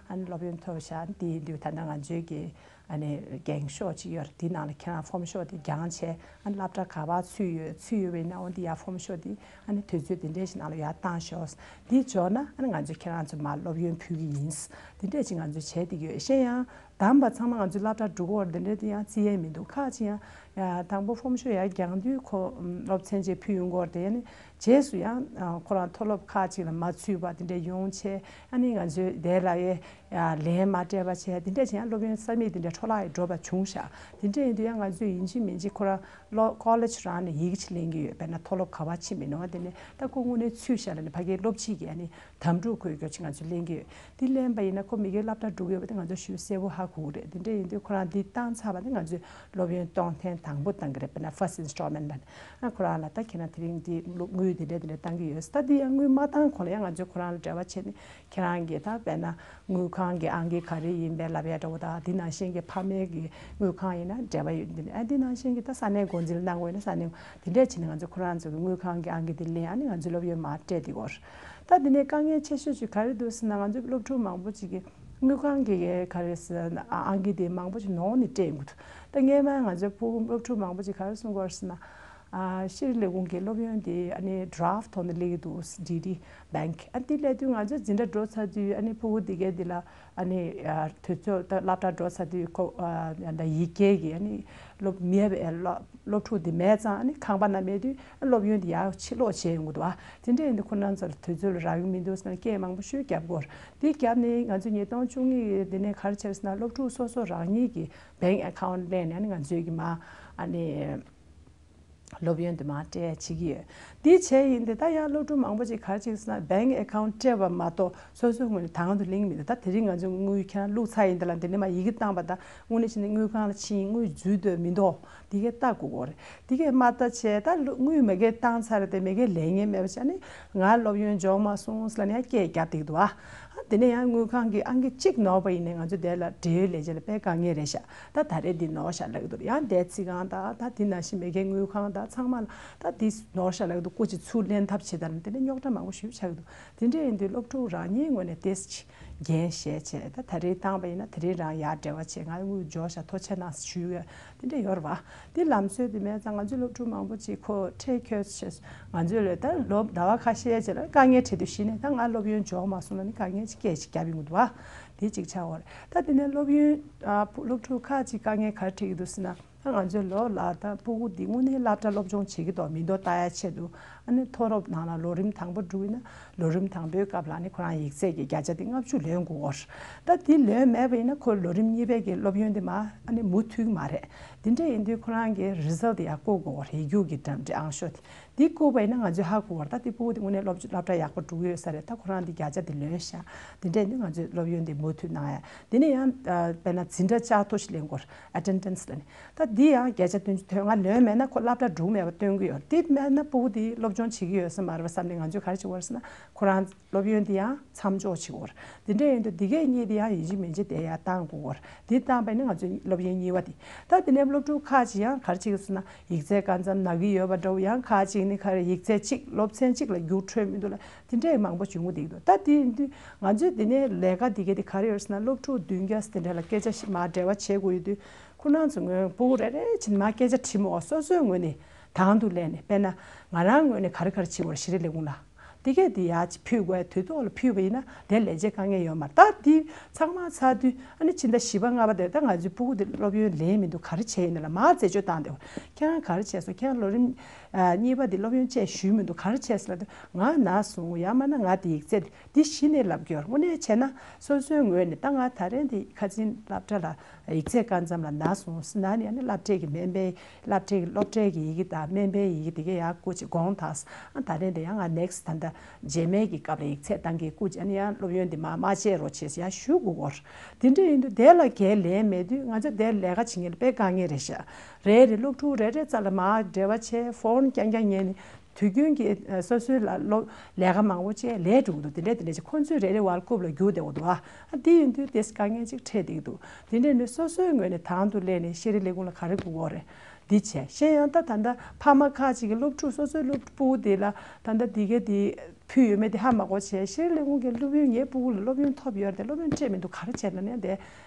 ཨ་ནི་སློབ་ཡོན་ཐོབ་ཤག་དེ་ཡིན་དུས་ད་ལྟ་ང་ཚོའི་གི་ཨ་ནི་འགེངས་ཤོག་ཅིག་ཡོད་རེད། དེ་ནང་ལ་ཁྱེད་རང་ཕོམ་ཤོག་དེ་བརྒྱངས་བྱས། ཨ་ནི་སློབ་གྲྭ་ག་པར་ཚུད་ཡོད། ཚུད་ཡོད་པ་ཡིན་ན། འོ་འདི་ཡར་ཕོམ་ཤོག་དེ་ཨ་ནི་དུས་ཚོད་དེ་འདྲས་ཞིག་ནང་ལ་ཡར་བཏང་ཤོག་འདི་འབྱོར་ན་ཨ་ནི་ང་ཚོས་ཁྱེད་རང་ཚོ་མར་སློབ་ཡོན་ཕུལ་གྱི་ཡིན། དེ་འདྲས་ཅིག་ང་ཚོས་བྱས་བསྡད་ཀྱི་ཡོད། གཞན་ཡང་། གདམས་པ་ཚང་མ་ང་ཚོའི་སློབ་གྲྭ་འགྲོ་གི་ཡོད་རེད། དེ་འདྲ་དེ་ཡང་བརྩི་ཡས་མི་འདུག་ཁག་ཅིག་ཡང་ཡ་དང་པོ་ཕོམ་ཤོ་ཡར་རྒྱག་དུས་ཁོ་སློབ་ཚན་ཅིག་ཕུལ་ཡོང་གི་ཡོད་རེད། དེ་ཡང་ནི་རྗེས་སུ་ཡང་ཁོ་རང་མཐོ་སློབ་ཁག་ཅིག་ལ་མ་ཚུད་པ་དེ་འདྲ་ཡོང་བྱས། ཨ་ནི་ང་ཚོའི་དེ་ལ་ཡ་ལན་མ་སྤྲད་པ་བྱས། དེ་འདྲ་བྱས་ཡང་སློབ་ཡོན་ས་མིག་དེ་འདྲ་འཕྲོ་བརླག་ཡི་འགྲོ་བ་བྱུང་ཤག་དེ་འདྲ་ཡིན་དུས་ཡང་ང་ཚོས་ཡིན་གཅིག་མིན་གཅིག་ཁོ་རང་ལོ་ཀོ་ལེཇ་རང་ནས་ཡི་གེ་ཅིག་ལེན་གྱི་ཡོད། དཔེར་ན་མཐོ་སློབ་ག་པར་ཕྱིན་པ་ཡིན་ནའང་དེ་ནས་ད་ཁོ་དངོས་གནས་ཚུད་ཤག་ལབ་ནས་ཕ་གིའི་སློབ་སྤྱི་གིས་ཨ་ནི་དམ་ཕྲུག་ཁོའི་སྐོར་ཅིག་ང་ཚོས་ལེན་གྱི་ཡོད། འདི་ལེན་པ་ཡིན་ན་ཁོ་མ་གིའི་སློབ་གྲྭ་འགྲོ་གི་ཡོད་པ་དེ་ང་ཚོ་ཞེ་པོ་གསལ་པོ་ཧ་གོ་གི་རེད། དེ་འདྲ་ཡིན་དུས་ཁོ་རང་འདི་བཏང་ཚར་བ་དེ་ང་ཚོས་སློབ་ཡོན་གཏོང་ཐེངས་དང་པོ་བཏང་གི་རེད། དཔེར་ན་first installment་ལབ་ནས། ཨ་ཁོ་རང་ལ་ད་ཁྱེད་རང་དེ་རིང་འདི་སློབ་དངུལ་དེ་འདྲ་དེ་འདྲ་བཏང་གི་ཡོད། ད་འདི་ཡང་དངུལ་མ་བཏང་གོང་ལ་ཡང་ང་ཚོས་ཁོ་རང་ལ་འབྲེལ་བ་བྱས་ནས་ཁྱེད་རང་གི་ད་དཔེར་ན་དངུལ་ཁང་གི་ཨང་ཀི་ག་རེ་ཡིན་པའི་ལབ་ཡ་འདྲ་བོ་དང་། འདི་ནང་བཞིན་གྱི་ཕ་མའི་གི་དངུལ་ཁང་ཡིན་ན་འབྲེལ་བ་ཡོད། འདི་ནས་ཨ་འདི་ནང་བཞིན་གྱི་ད་ས་གནས་འགོ་འཛིན་གནང་དགོས་ཡིན་ན་ས་གནས་དེ་འདྲས་བྱས་ནས་ང་ཚོས་ཁོ་རང་ཚོ་གི་དངུལ་ཁང་གི་ཨང་ཀི་དེ་ལེན། ཨ་ནི་ང་ཚོའི་སློབ་ཡོན་མར་སྤྲད་དེ་གོ། ད་འདི་ནས་དཀའ་ངལ་ཆེ་ཤོས་ཅིག་ག་རེ་འདུག་ཟེར་ན། ང་ཚོའི་སློབ་ཕྲུག་མང་པོ་ཅིག་གིས་དངུལ་ཁང་གི་ག་རེ་ཟེར་ན་ཨང་ཀི་དེ་མང་པོ་ཅིག་ནོར་ནས་སྤྲད་ཡོང་གི་འདུག་ད་སྔས་མ་ང་ཚོའི་ཕྲུ་གུ་སློབ་ཕྲུག་མང་པོ་ཅིག་ག་རེ་གསུང་གི་ཡོད་ཟེར་ན། ཨ་ཤེས་རིག་ལས་ཁུངས་ཀྱི་སློབ་ཡོན་དེ་ཨ་ནི་draft་ཐོག་ནས་སླེབས་ཀྱི་འདུག D D Bank། ཨ་དེ་སླེབས་དུས་ང་ཚོ་འཛིན་གྲྭ་འགྲོ་ཚར་དུས་ཨ་ནི་ཕྲུ་གུ་དེ་གའི་དེ་ལ་ཨ་ནི་ཨ་དུས་ཚོད་ད་སློབ་གྲྭ་འགྲོ་ཚར་དུས་ཁོ་ཨ་ད་ཡིག་སྐྱེལ་གྱི་ཨ་ནི་སློབ་མེད་པའི་སློབ་སློབ་ཕྲུག་དེ་མེད་ཙང་ཨ་ནི་ཁང་པ་ན་མེད་དུས་སློབ་ཡོན་དེ་ཡར་ཕྱིར་སློག་བྱས་ཡོང་གི་འདུག་ཨ་དེ་འདྲ་ཡིན་དུས་ཁོ་རང་ཚོར་དུས་ཚོད་ལ་རག་གི་མི་འདུག་ཟེར་ནས་སྐད་མང་པོ་ཞིག་བརྒྱབ་ཀྱི་ཡོད་རེད། དེ་བརྒྱབ་ནས་ང་ཚོ་ཉིས་སྟོང་བཅུ་གཉིས་ཀྱི་དེ་ནས་ག་རེ་བྱས་ཟེར་ན། སློབ་ཕྲུག་སོ་སོ་རང་ཉིད་ཀྱི་bank account་ལེན་ནས་ཨ་ནི་ང་ཚོའི་གི་མ་ཨ་ནི་སློབ་ཡོན་དེ་མར་སྤྲད་བྱེད་ཀྱི་ཡོད། འདི་བྱས་ཡིན་དེ་ད་ཡང་སློབ་ཕྲུག་མང་པོ་ཅིག་ག་རེ་བྱེད་ཟེར་ན། bank account་སྤྲད་པ་མ་གཏོགས་སོ་སོའི་ངོས་ནས་དང་དུ་ལེན་གྱི་མི་འདུག་ད་དེ་རིང་ང་ཚོས་དངུལ་ཁྱེད་རང་བླུགས་ཚར་ཡིན་དེ་ལ་འདི་ནས་མར་ཡི་གེ་བཏང་པ་དང་དངོས་གནས་བྱས་ན་དངུལ་ཁང་ལ་ཕྱིན་དངུལ་འཛུལ་འདོད་མི་འདུག་འདི་གས་ལྟ་དགོས་ཀྱི་ཡོད་རེད། འདི་གས་མ་ལྟ་བྱས་ད་དངུལ་མ་གིར་བཏང་ཚར་དེ་མ་གིར་ལེན་མཁན་མེད་པ་བྱས་ནས་ང་སློབ་ཡོན་འཇོག་མ་སོང་ཟེར་ལབ་ནས་ཡང་སྐད་རྒྱག་བསྡད་ཀྱི་འདུག་ཨ་དེ་ནས་ཡང་དངུལ་ཁང་གི་ཨང་ཀི་གཅིག་ནོར་བ་ཡིན་ནའི་ང་ཚོ་དེ་ལ་འབྲེལ་ཡོད་ལས་བྱེད་ལ་དཔེ་དཀའ་ངལ་རེད་ཤག་ད་ད་རེས་འདི་ནོར་ཤག་ལབ་ཀྱི་འདུག་ཡང་དེ་རྩིས་ཁང་དང་ད་དེ་ནང་བཞིན་མ་གིར་དངུལ་ཁང་དང་ཚང་མ་ལ་ད་འདི་ནོར་ཤག་ལབ་ཀྱི་འདུག་སྐུ་མཁྱེན་ཚུར་ལེན་ཐབས་བྱེད་དང་དེ་འདྲ་རྙོག་དྲ་མང་པོ་ཞིག་ཆགས་ཀྱི་འདུག་དེ་འདྲ་ཡིན་དུས་སློབ་ཕྲུག་རང་ཉིད་ངོས་ནས་ཏོག་ཙམ་འགན་བཞེས་བྱས། ད་ད་རེས་བཏང་པ་ཡིན་ན་དེ་རིང་རང་ཡར་འབྲེལ་བ་བྱས་ང་དངུལ་འབྱོར་ཤག་ཐུགས་རྗེ་གནང་ཞུ་ཡོད། དེ་འདྲ་ཡོད་རེད་བ། དེ་ལམ་སྲོལ་དེ་མེད་ཙང་ང་ཚོའི་སློབ་ཕྲུག་མང་པོ་ཅིག་ཁོ་ཁྲེལ་ཁྱོད་བྱས། ང་ཚོས་ལས་ད་ལོ་ཟླ་བ་ཁ་ཤས་རྗེས་ལ་དཀའ་ངལ་འཕྲད་དུས་གཞི་ནས་ད་ང་སློབ་ཡོན་འབྱོར་མ་སོང་ལབ་ནས་དཀའ་ངལ་ཅིག་སྐད་ཅིག་བརྒྱབ་ཡོང་གི་འདུག་བ། དེ་གཅིག་ཆགས་ཡོད་རེད། ད་དེ་ནས་སློབ་ཡོན་ཨ་སློབ་ཕྲུག་ཁག་ཅིག་དཀའ་ངལ་ག་རེ་འཕྲད་ཀྱི་འདུག་ཟེར་ན། ད་ང་ཚོའི་ལོ་ལ་ད་ཕྲུ་གུ་འདི་དངོས་གནས་སློབ་གྲྭ་སློབ་སྦྱོང་བྱེད་ཀྱི་འདུག་མི་འདུག་ལྟ་ཡ་ཆེད་དུ། ཨ་ནི་མཐོ་སློབ་ནང་ལ་ལོ་རིམ་དང་པོ་འགྲོ་ཡིན་ན་ལོ་རིམ་དང་པོའི་སྐབས་ལ་ཨ་ནི་ཁོ་རང་ཡིག་ཚད་ཀྱི་བརྒྱ་ཆ་དེ་ལྔ་བཅུ་ལོན་དགོས་ཀྱི་ཡོད་རེད། ད་དེ་ལོན་མེད་པ་ཡིན་ན་ཁོ་ལོ་རིམ་གཉིས་པའི་གི་སློབ་ཡོན་དེ་མར་ཨ་ནི་མུ་མཐུད་ཀྱི་མ་རེད། དེ་འདྲ་ཡིན་དུས་ཁོ་རང་གི་རི་ཛལ་དེ་ཡར་བཀོད་དགོས་ཀྱི་ཡོད་རེད། ཡིག་རྒྱུགས་ཀྱི་གྲངས་འདྲ་ཨང་ཤོག་དེ། འདི་བཀོད་པ་ཡིན་ན་ང་ཚོས་ཧ་གོ་བར་ད་འདི་ཕྲུ་གུ་འདི་དངོས་གནས་སློབ་སློབ་གྲྭ་ཡག་པོ་འགྲོ་གི་ཡོད་ས་རེད། ད་ཁོ་རང་འདི་བརྒྱ་ཆ་འདི་ལོན་ཤག་འདི་འདྲས་འདི་ང་ཚོས་སློབ་ཡོན་འདི་མུ་མཐུད་གནང་ཡ། འདི་ནས་ཡང་ཨ་དཔེར་ན་འཛིན་གྲྭ་བཅར་ཐོ་ཞིག་ལེན་དགོས་རེད། ཨ་ཊེན་ཌེན་སི་ལབ་ནས། ད་འདི་ཡང་བརྒྱ་ཆ་བདུན་ཅུ་དོན་ལྔ་ལོན་མེད་ན་ཁོ་སློབ་གྲྭ་འགྲོ་མེད་པ་སྟོན་གི་ཡོད་རེད། འདི་མེད་ན་ཕྲུ་གུ་འདི་སློབ་སྦྱོང་བྱེད་ཀྱི་ཡོད་ས་མ་རེད་པ་བསམ་ནས་ང་ཚོས་ག་རེ་བྱེད་དགོས་རེད་ཟེར་ན། ཁོ་རང་སློབ་ཡོན་འདི་ཡང་མཚམས་འཇོག་བྱེད་དགོས་རེད། འདི་འདྲ་ཡིན་དུས་འདི་གས་གཉིས་འདི་ཡང་ཡིན་གཅིག་མིན་གཅིག་དེ་ཡར་བཏང་དགོས་རེད། འདི་བཏང་པ་ཡིན་ན་ང་ཚོའི་སློབ་ཡོན་གཉིས་པ་དེ། ད་དེ་ནས་སློབ་ཕྲུག་ཁག་ཅིག་ཡང་ག་རེ་བྱེད་ཀྱི་ཟེར་ན་ཡིག་ཚད་དཀར་མཚམས་ན་གི་ཡོད་པ་འདྲ་བོ། ཡང་ཁག་ཅིག་ནི་ག་རེ་ཡིག་ཚད་གཅིག་སློབ་ཚན་གཅིག་ལ་རྒྱུགས་འཕྲོད་མི་འདུག་ལ་དེ་འདྲས་མང་པོ་བྱུང་གི་འདུག་ད་དེ་ཡིན་དུས་ང་ཚོའི་འདི་ནས་ལས་ཀ་འདི་གས་དེ་ག་རེ་ཡོད་ཟེར་ན། སློབ་ཕྲུག་བདུན་བརྒྱ་དེ་འདྲ་ལ་སྐད་ཆ་ཞིག་མར་འབྲེལ་བ་བྱེད་དགོས་ཡོད་དུས། ཁོ་རང་ཚོ་ངོས་ཕྲུ་གུ་རེ་རེ་བྱས་ནས་མར་སྐད་ཆ་དྲིས་མོ་སོ་སོའི་ངོས་ནས་དང་དུ་ལེན་ནས། དཔེར་ན་ང་རང་ངོས་ནས་ག་རེ་ག་རེ་བྱེད་དགོས་རེད་ཤེས་རིག་ལས་ཁུངས་ལ། དེ་གས་དེ་ཡར་ཅིག་ཕུལ་དགོས། དུས་ཐོག་ལ་ཕུལ་བ་ཡིན་ན་དེ་ལས་བྱེད་དཀའ་ངལ་ཡོད་མ་རེད། ད་དེ་ཚང་མ་ཚར་དུས་ཨ་ནི་ཕྱི་ཟླ་བཞི་པ་ལྔ་པ་དེར་ད་ང་ཚོའི་ཕྲུ་གུ་དེ་སློབ་ཡོན་ལེན་མི་འདུག་ག་རེ་བྱས་ཡིན་ན་ལ་མར་རྩད་གཅོད་བཏང་བསྡད་པ། ཁྱེད་རང་ག་རེ་བྱས་སོང་། ཁྱེད་རང་ལོ་རིམ་ཨ་གཉིས་པ་དེ་སློབ་ཡོན་བཅས་ཞུས་མི་འདུག་ག་རེ་བྱས་སོང་ལབ་དུས་ང་ན་སོང་། ཡང་མིན་ན་ང་དེ་ཡིག་ཚད་དེ་གཞི་ནས་ལབ་ཀྱི་ཡོད་རེད། དངོས་གནས་བྱས་ན་སོ་སོའི་ངོས་ནས་ད་ང་ད་རེས་འདི་ཁ་སང་སློབ་གྲྭ་ལ་ཡིག་ཚད་དཀར་མཚམས་ལ་ན་སོང་ཟེར་ན་ནི་ཨ་ནི་སློབ་གྲྭའི་གི་སྨན་པའི་སློབ་གྲྭའི་སློབ་གྲྭའི་གི་ཡི་གེ་དང་སྨན་པའི་ཡི་གེ་དེ་གས་ཡར་བསྐུར་ཅིག་དགོངས་དག་ཟེར། ཨ་ད་རེས་འདི་ཡང་ང་ནེག་སི་ཊི་ད་ལྟ་རྗེས་མའི་གི་སྐབས་ལ་ཡིག་ཚད་བཏང་གི་བསྐུར་ཅིག་ཨ་ནི་ཡང་སློབ་ཡོན་འདི་མར་མ་བཅད་རོགས་བྱེད་ཟེར་ཡར་ཞུ་དགོས་ཀྱི་ཡོད་རེད། དེ་འདྲ་ཡིན་དུས་དེ་ལ་འགན་ལེན་མེད་དུས་ང་ཚོ་དེར་ལས་ཀ་བྱེད་མཁན་ལ་དཔེ་དཀའ་ངལ་རེད་ཤག་རེ་རེ་སློབ་ཕྲུག་རེ་རེ་རྩ་ལ་མར་འབྲེལ་བ་བྱས། ཕོན་རྐྱང་རྐྱང་ཉན་ནས་དུས་རྒྱུན་གྱི་ཨ་སོ་སོའི་ལ་སློབ་ལས་ཀ་མང་པོ་བྱས་ལས་འགྲོ་གི་འདུག་དེ་འདྲ་དེ་འདྲ་བྱས་ཁོ་ཚོས་རེ་རེ་བར་རྐུབ་ལ་རྒྱུག་བསྡད་ཡོད་འདུག་ཨ་དེ་ཡིན་དུས་དེ་དཀའ་ངལ་ཅིག་འཕྲད་བསྡད་ཀྱི་འདུག་དེ་འདྲ་ནི་སོ་སོའི་ངོས་ནས་དང་དུ་སླེབས་ནས་ཤེས་རིག་ལས་ཁུངས་ལ་ག་རེ་དགོས་ཀྱི་ཡོད་རེད། འདི་བྱས་གཞན་ཡང་ད་ད་ལྟ་ཕ་མ་ཁག་ཅིག་གིས་སློབ་ཕྲུག་སོ་སོའི་སློབ་ཕྲུག་དེ་ལ་ད་ལྟ་འདི་ག་དེ་ཕུལ་ཡོད་མེད་དེ་ཧ་མ་གོ་བྱས། ཤེས་རིག་ལས་ཁུངས་ཀྱིས་སློབ་ཡོན་ངའི་ཕྲུ་གུ་ལ་སློབ་ཡོན་ཐོབ་ཡོད་རེད་དེ་སློབ་ཡོན་སྤྲད་མི་འདུག་ག་རེ་བྱས་ན་ནས་དེ་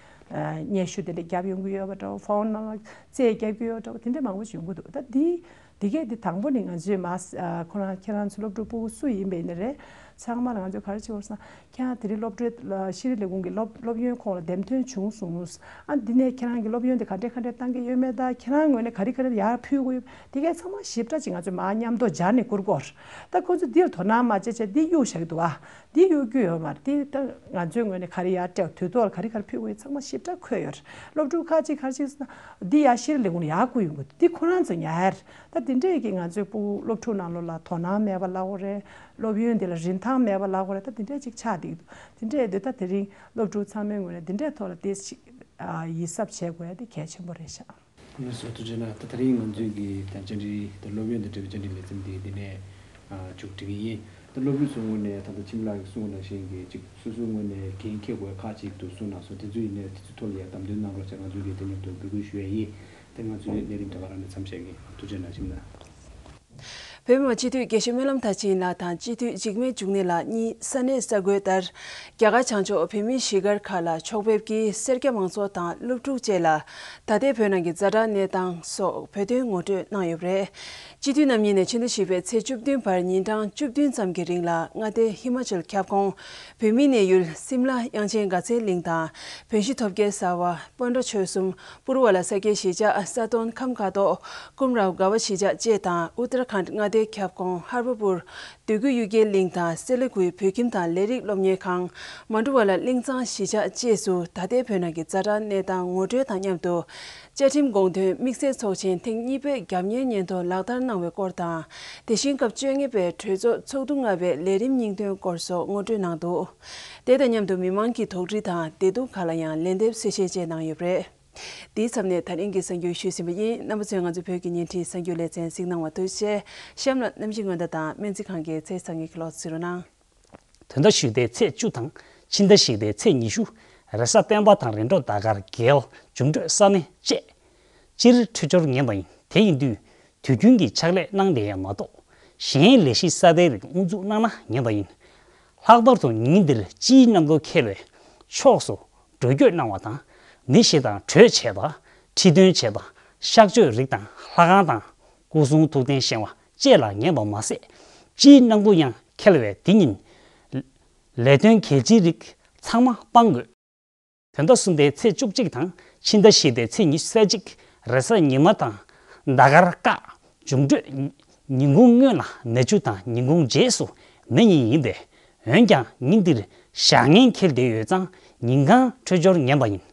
སྙན་ཞུ་དེ་འདྲ་བརྒྱབ་ཡོང་གི་ཡོད་པ་འདྲ་བོ། ཕོན་ནང་ལ་རྩིས་བརྒྱབ་ཀྱི་ཡོད་འདྲ་བོ། དེ་འདྲ་མང་པོ་ཞིག་ཡོང་གི་འདུག་ད་འདི་ དེ་གས་དེ་དང་པོ་ནི་ང་ཚོས་མ་ཨ་ཁོ་རང་ཁྱེད་རང་ཚོ་སློབ་ཕྲུག་ཕྲུ་གུ་སུ་ཡིན་པ་ཡིན་ནི་རེད། ཚང་མ་ལ་ང་ཚོས་ག་རེ་བྱེད་དགོས་ཟེར་ན། ཁྱེད་རང་དེ་རིང་སློབ་གྲྭའི་ཤེས་རིག་ལས་ཁུངས་ཀྱི་སློབ་སློབ་ཡོན་ཁོངས་ལ་འདེམས་ཐོན་བྱུང་སོང་། ཨ་འདི་ནས་ཁྱེད་རང་གི་སློབ་ཡོན་དེ་ག་འདྲས་ག་འདྲས་བཏང་གི་ཡོད་མེད་དང་། ཁྱེད་རང་ངོས་ནས་ག་རེ་ག་རེ་ཡར་ཕུལ་དགོས་ཡོད། དེ་གས་ཚང་མ་ཞིབ་ཕྲ་ཅིག་ང་ཚོས་མར་མཉམ་དུ་སྦྱར་ནས་བསྐུར་དགོས། ད་ཁོ་ཚོས་འདིར་དོ་སྣང་མ་བྱེད་བྱས་འདི་གཡུག་བཞག་གི་འདུག་བ། འདི་གཡུག་རྒྱུ་ཡོད་མ་རེད། འདི་ད་ང་ཚོའི་ངོས་ནས་ག་རེ་ཡར་སྤྲད། དུས་ཐོག་ལ་ག་རེ་ག་རེ་ཕུལ་དགོས་ཡོད་ཚང་མ་ཞིབ་ཕྲ་འཁོད་ཡོད་རེད། སློབ་ཕྲུག་ཁག་ཅིག་ག་རེ་བྱས་ཟེར་ན། འདི་ཡར་ཤེས་རིག་ལས་ཁུངས་ལ་ཡར་བསྐུར་ཡོང་གི་འདུག་འདི་ཁོ་རང་ཚོས་ཉར། ད་འདི་འདྲས་ཀྱི་ང་ཚོའི་ཕྲུ་གུ་སློབ་ཕྲུག་ནང་ལོགས་ལ་དོ་སྣང་མེད་པ་ལབ་དགོས་རེད། སློབ་ཡོན་འདི་ལ་རིན་ཐང་མེད་པ་ལབ་དགོས་རེད། ད་འདི་འདྲས་ཅིག་ཆགས་བསྡད་ཀྱི་འདུག་འདི་འདྲས་འདི་ད་དེ་རིང་སློབ་ཕྲུག་ཚང་མའི་ངོས་ནས་འདི་འདྲས་ཐོག་ལ་ཏོག་ཙམ་ཡིད་གཟབ་བྱེད་དགོས་ཡ་དེ་གལ་ཆེན་པོ་རེད་ཤག་ལགས་སོ། ཐུགས་རྗེ་གནང་། ད་དེ་རིང་ང་ཚོའི་གི་ད་བཅར་འདྲི་ད་སློབ་ཡོན་དང་འབྲེལ་བའི་བཅར་འདྲི་ལེ་ཚན་འདི་འདི་ནས་ཨ་མཇུག་སྒྲིལ་གྱི་ཡིན། ད་སློབ་ཕྲུག་ཚོའི་ངོས་ནས་ད་ལྟ་ཁྱིམ་ལགས་ཀྱིས་གསུངས་པ་ནང་བཞིན་གྱི་ཅིག་སོ་སོའི་ངོས་ནས་འགན་འཁྱེར་དགོས་ཁག་ཅིག་འདུག་གསུངས་གནང་སོང་། དེ་ཚོ་ཡིན་ནའི་དེ་ཚོའི་ཐོག་ལ་ཡང་བདམས་ཐོན་གནང་རོགས་བྱས། ང་ཚོའི་གི་དེ་མཉམ་དུ་འབོད་སྐུལ་ཞུ་ཡ་ཡིན། ད་ང་ཚོའི་གནས་རིམ་ད་ག་རང་ནས་མཚམས་བཞག་གི། ཐུགས་རྗེ་གནང་། ཞུ་གནང་། བོད་མི་མང་སྤྱི་འཐུས་དགེ་བཤེས་སྨོན་ལམ་མཐར་ཕྱིན་ལགས་དང་སྤྱི་འཐུས་འཇིགས་མེད་འབྱུང་གནས་ལགས་གཉིས་ས་གནས་གསར་འགོད་ལྟར། རྒྱ་གར་བྱང་ཕྱོགས་བོད་མིའི་གཞིས་སྒར་ཁག་ལ་ཕྱོགས་ཕེབས་ཀྱིས་སེར་སྐྱ་མང་ཚོགས་དང་སློབ་ཕྲུག་བཅས་ལ་ད་ལྟའི་བོད་ནང་གི་ཛ་དྲག་གནས་སྟངས་སོགས་བོད་དོན་ངོ་སྤྲོད་གནང་ཡོད་པ་རེད། སྤྱི་འཐུས་རྣམ་གཉིས་ནས་ཕྱི་ཟླ་བཞི་པའི་ཚེས་བཅུ་བདུན་བར་ཉིན་གྲངས་བཅུ་བདུན་ཙམ་གྱི་རིང་ལ་མངའ་སྡེ་ཧི་མ་ཅལ་ཁྱབ་ཁོངས་བོད་མིའི་གནས་ཡུལ་སིམ་ལ་དབྱངས་ཅན་དགའ་ཚལ་གླིང་དང་། བོན་གཞི་ཐོབ་རྒྱལ་གསར་བ། པཎ་གྲུ་ཆོལ་གསུམ། པུ་རུ་ཝ་ལ་ས་སྐྱའི་གཞིས་ཆགས་ས་དོན་ཁམས་ཁ་ཐོག་ཀུམ་རའོ་དགའ་བ་གཞིས་ཆགས་བཅས་དང་ཨུ་ཏར་ཁཱན་མངའ་སྡེའི་ཁྱབ་ཁོངས་ཧར་བ་པུར། འདོད་རྒུ་གཡུལ་རྒྱལ་གླིང་དང་སེ་ལ་ཀུའི་བོད་ཁྱིམ་དང་ལས་རིགས་སློབ་གཉེར་ཁང་། མ་འབྲུ་ཝ་ལ་གླིང་ཚང་གཞིས་ཆགས་བཅས་སུ་ད་ལྟའི་བོད་ནང་གི་ཛ་དྲག་གནས་སྟངས་ངོ་སྤྲོད་དང་མཉམ་དུ། བཅའ་ཁྲིམས་དགོངས་དོན་དམིགས་བསལ་ཚོགས་ཆེན་ཐེངས་གཉིས་པའི་རྒྱབ་གཉེར་སྙན་ཐོ་ལག་བསྟར་གནང་བའི་སྐོར་དང་། དེ་བཞིན་སྐབས་བཅོ་ལྔ་པའི་གྲོས་ཚོགས་ཚོགས་འདུ་ལྔ་པའི་ལས་རིམ་སྙིང་དོན་སྐོར་སོགས་ངོ་སྤྲོད་གནང་འདུག་དེ་དང་མཉམ་དུ་མི་མང་གི་དོགས་འདྲི་དང་བདེ་སྡུག་ཁག་ལ་ཡང་ལན་འདེབས་གསལ་བཤད་བཅས་གནང་ཡོད་པ་རེད། དེའི་མཚམས་ནས་ད་རིང་གི་གསར་འགྱུར་ཞུས་ཟིན་པ་ཡིན། རྣམ་པ་ཚོས་ང་ཚོའི་བོད་ཀྱི་བརྙན་འཕྲིན་གསར་འགྱུར་ལེ་ཚན་གཟིགས་གནང་བར་ཐུགས་རྗེ་ཆེ། གཤམ་ལ་གནམ་གཤིས་སྔོན་བརྡ་དང་སྨན་རྩིས་ཁང་གི་ཚེས་གསར་ཉིན་གྱི་གློག་འཛིན་རོགས་གནང་། དོན་ཟླ་བཞི་པའི་ཚེས་བཅུ་དང་ཕྱི་ཟླ་བཞི་པའི་ཚེས་ཉི་ཤུ། རེས་གཟའ་སྤེན་པ་དང་རེས་གྲོགས་ཟླ་སྐར་རྒྱལ། འབྱུང་འཕྲོད་ས་གནས་བཅས། སྤྱིར་འཕྲོད་སྦྱོར་ངན་པ་ཡིན། དེ་ཡིན་དུས། དུས་རྒྱུན་གྱི་ཕྱག་ལས་གནང་བསྡད་ཡ་མ་གཏོགས། གཞན་ལས་གཞི་གསར་པའི་རིགས་དབུ་འཛུགས་གནང་ན་ངན་པ་ཡིན། ལྷག་པར་དུ་ཉིན་འདིར་སྤྱིའི་གནམ་གྲུ་འཁེལ་བའི་ཕྱོགས་སུ་འགྲོ་སྐྱོད་གནང་བ་དང་། མི་ཞིག་དང་གྲོས་བྱས་པ། ཁྲི་འདོན་བྱས་པ། གཤག་བཅོས་རིགས་དང་ལྷ་ཁང་དང་སྐུ་གསུང་ཐུགས་རྟེན་བཞེངས་པ་བཅས་ལ་ངན་པ་མ་ཟད། སྤྱིའི་གནམ་གྲུ་ཡང་འཁེལ་བས་འདི་ཉིན་ལས་དོན་གལ་ཆེའི་རིགས་ཚང་མ་སྤང་དགོས། དོན་ཟླ་གསུམ་པའི་ཚེས་བཅུ་གཅིག་དང་ཕྱི་ཟླ་བཞི་པའི་ཚེས་ཉི་ཤུ་རྩ་གཅིག་རེས་གཟའ་ཉི་མ་དང་ཟླ་སྐར་བཀག་འབྱུང་འཕྲོད། ཉིན་གུང་སྔོན་ལ་ནད་བཅུ་དང་ཉིན་གུང་རྗེས་སུ་ནད་གཉིས་ཡིན་པས། འོན་ཀྱང་ཉིན་འདིར་བཞག་ཉེན་འཁེལ་བསྡད་ཡོད་ཙང་ཉིན་གང་འཕྲོད་སྦྱོར་ངན་པ་ཡིན།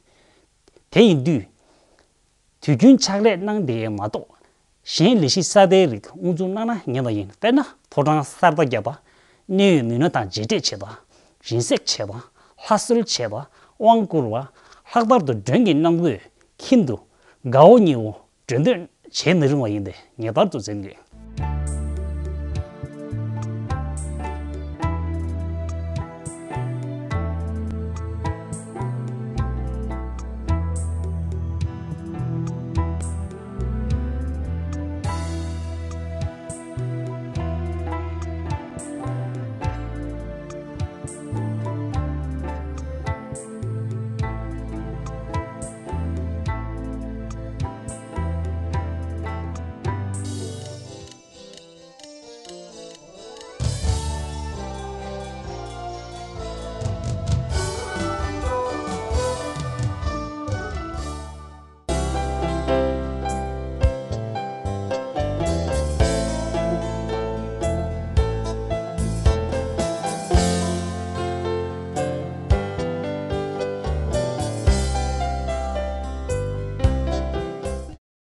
དེ་ཡིན་དུས། དུས་རྒྱུན་ཕྱག་ལས་གནང་བསྡད་ཡས་མ་གཏོགས། གཞན་ལས་གཞི་གསར་པའི་རིགས་དབུ་འཛུགས་གནང་ན་ངེས་པ་ཡིན། དཔེར་ན། ཕོ་བྲང་གསར་པ་བརྒྱབ་པ། གནད་ཡོད་མི་སྣ་དང་མཇལ་འཕྲད་བྱེད་པ། སྦྱིན་སྲེག་བྱེད་པ། ལྷ་གསོལ་བྱེད་པ། དབང་བསྐུར་བ། ལྷག་པར་དུ་མགྲོན་གྱི་གནང་སྒོས་ཁྱིམ་དུ་དགའ་བོ་ཉེ་བོ་མགྲོན་འབོད་བྱེད་མི་རུང་བ་ཡིན་པས་ངེས་པར་དུ་འཛེམ་དགོས།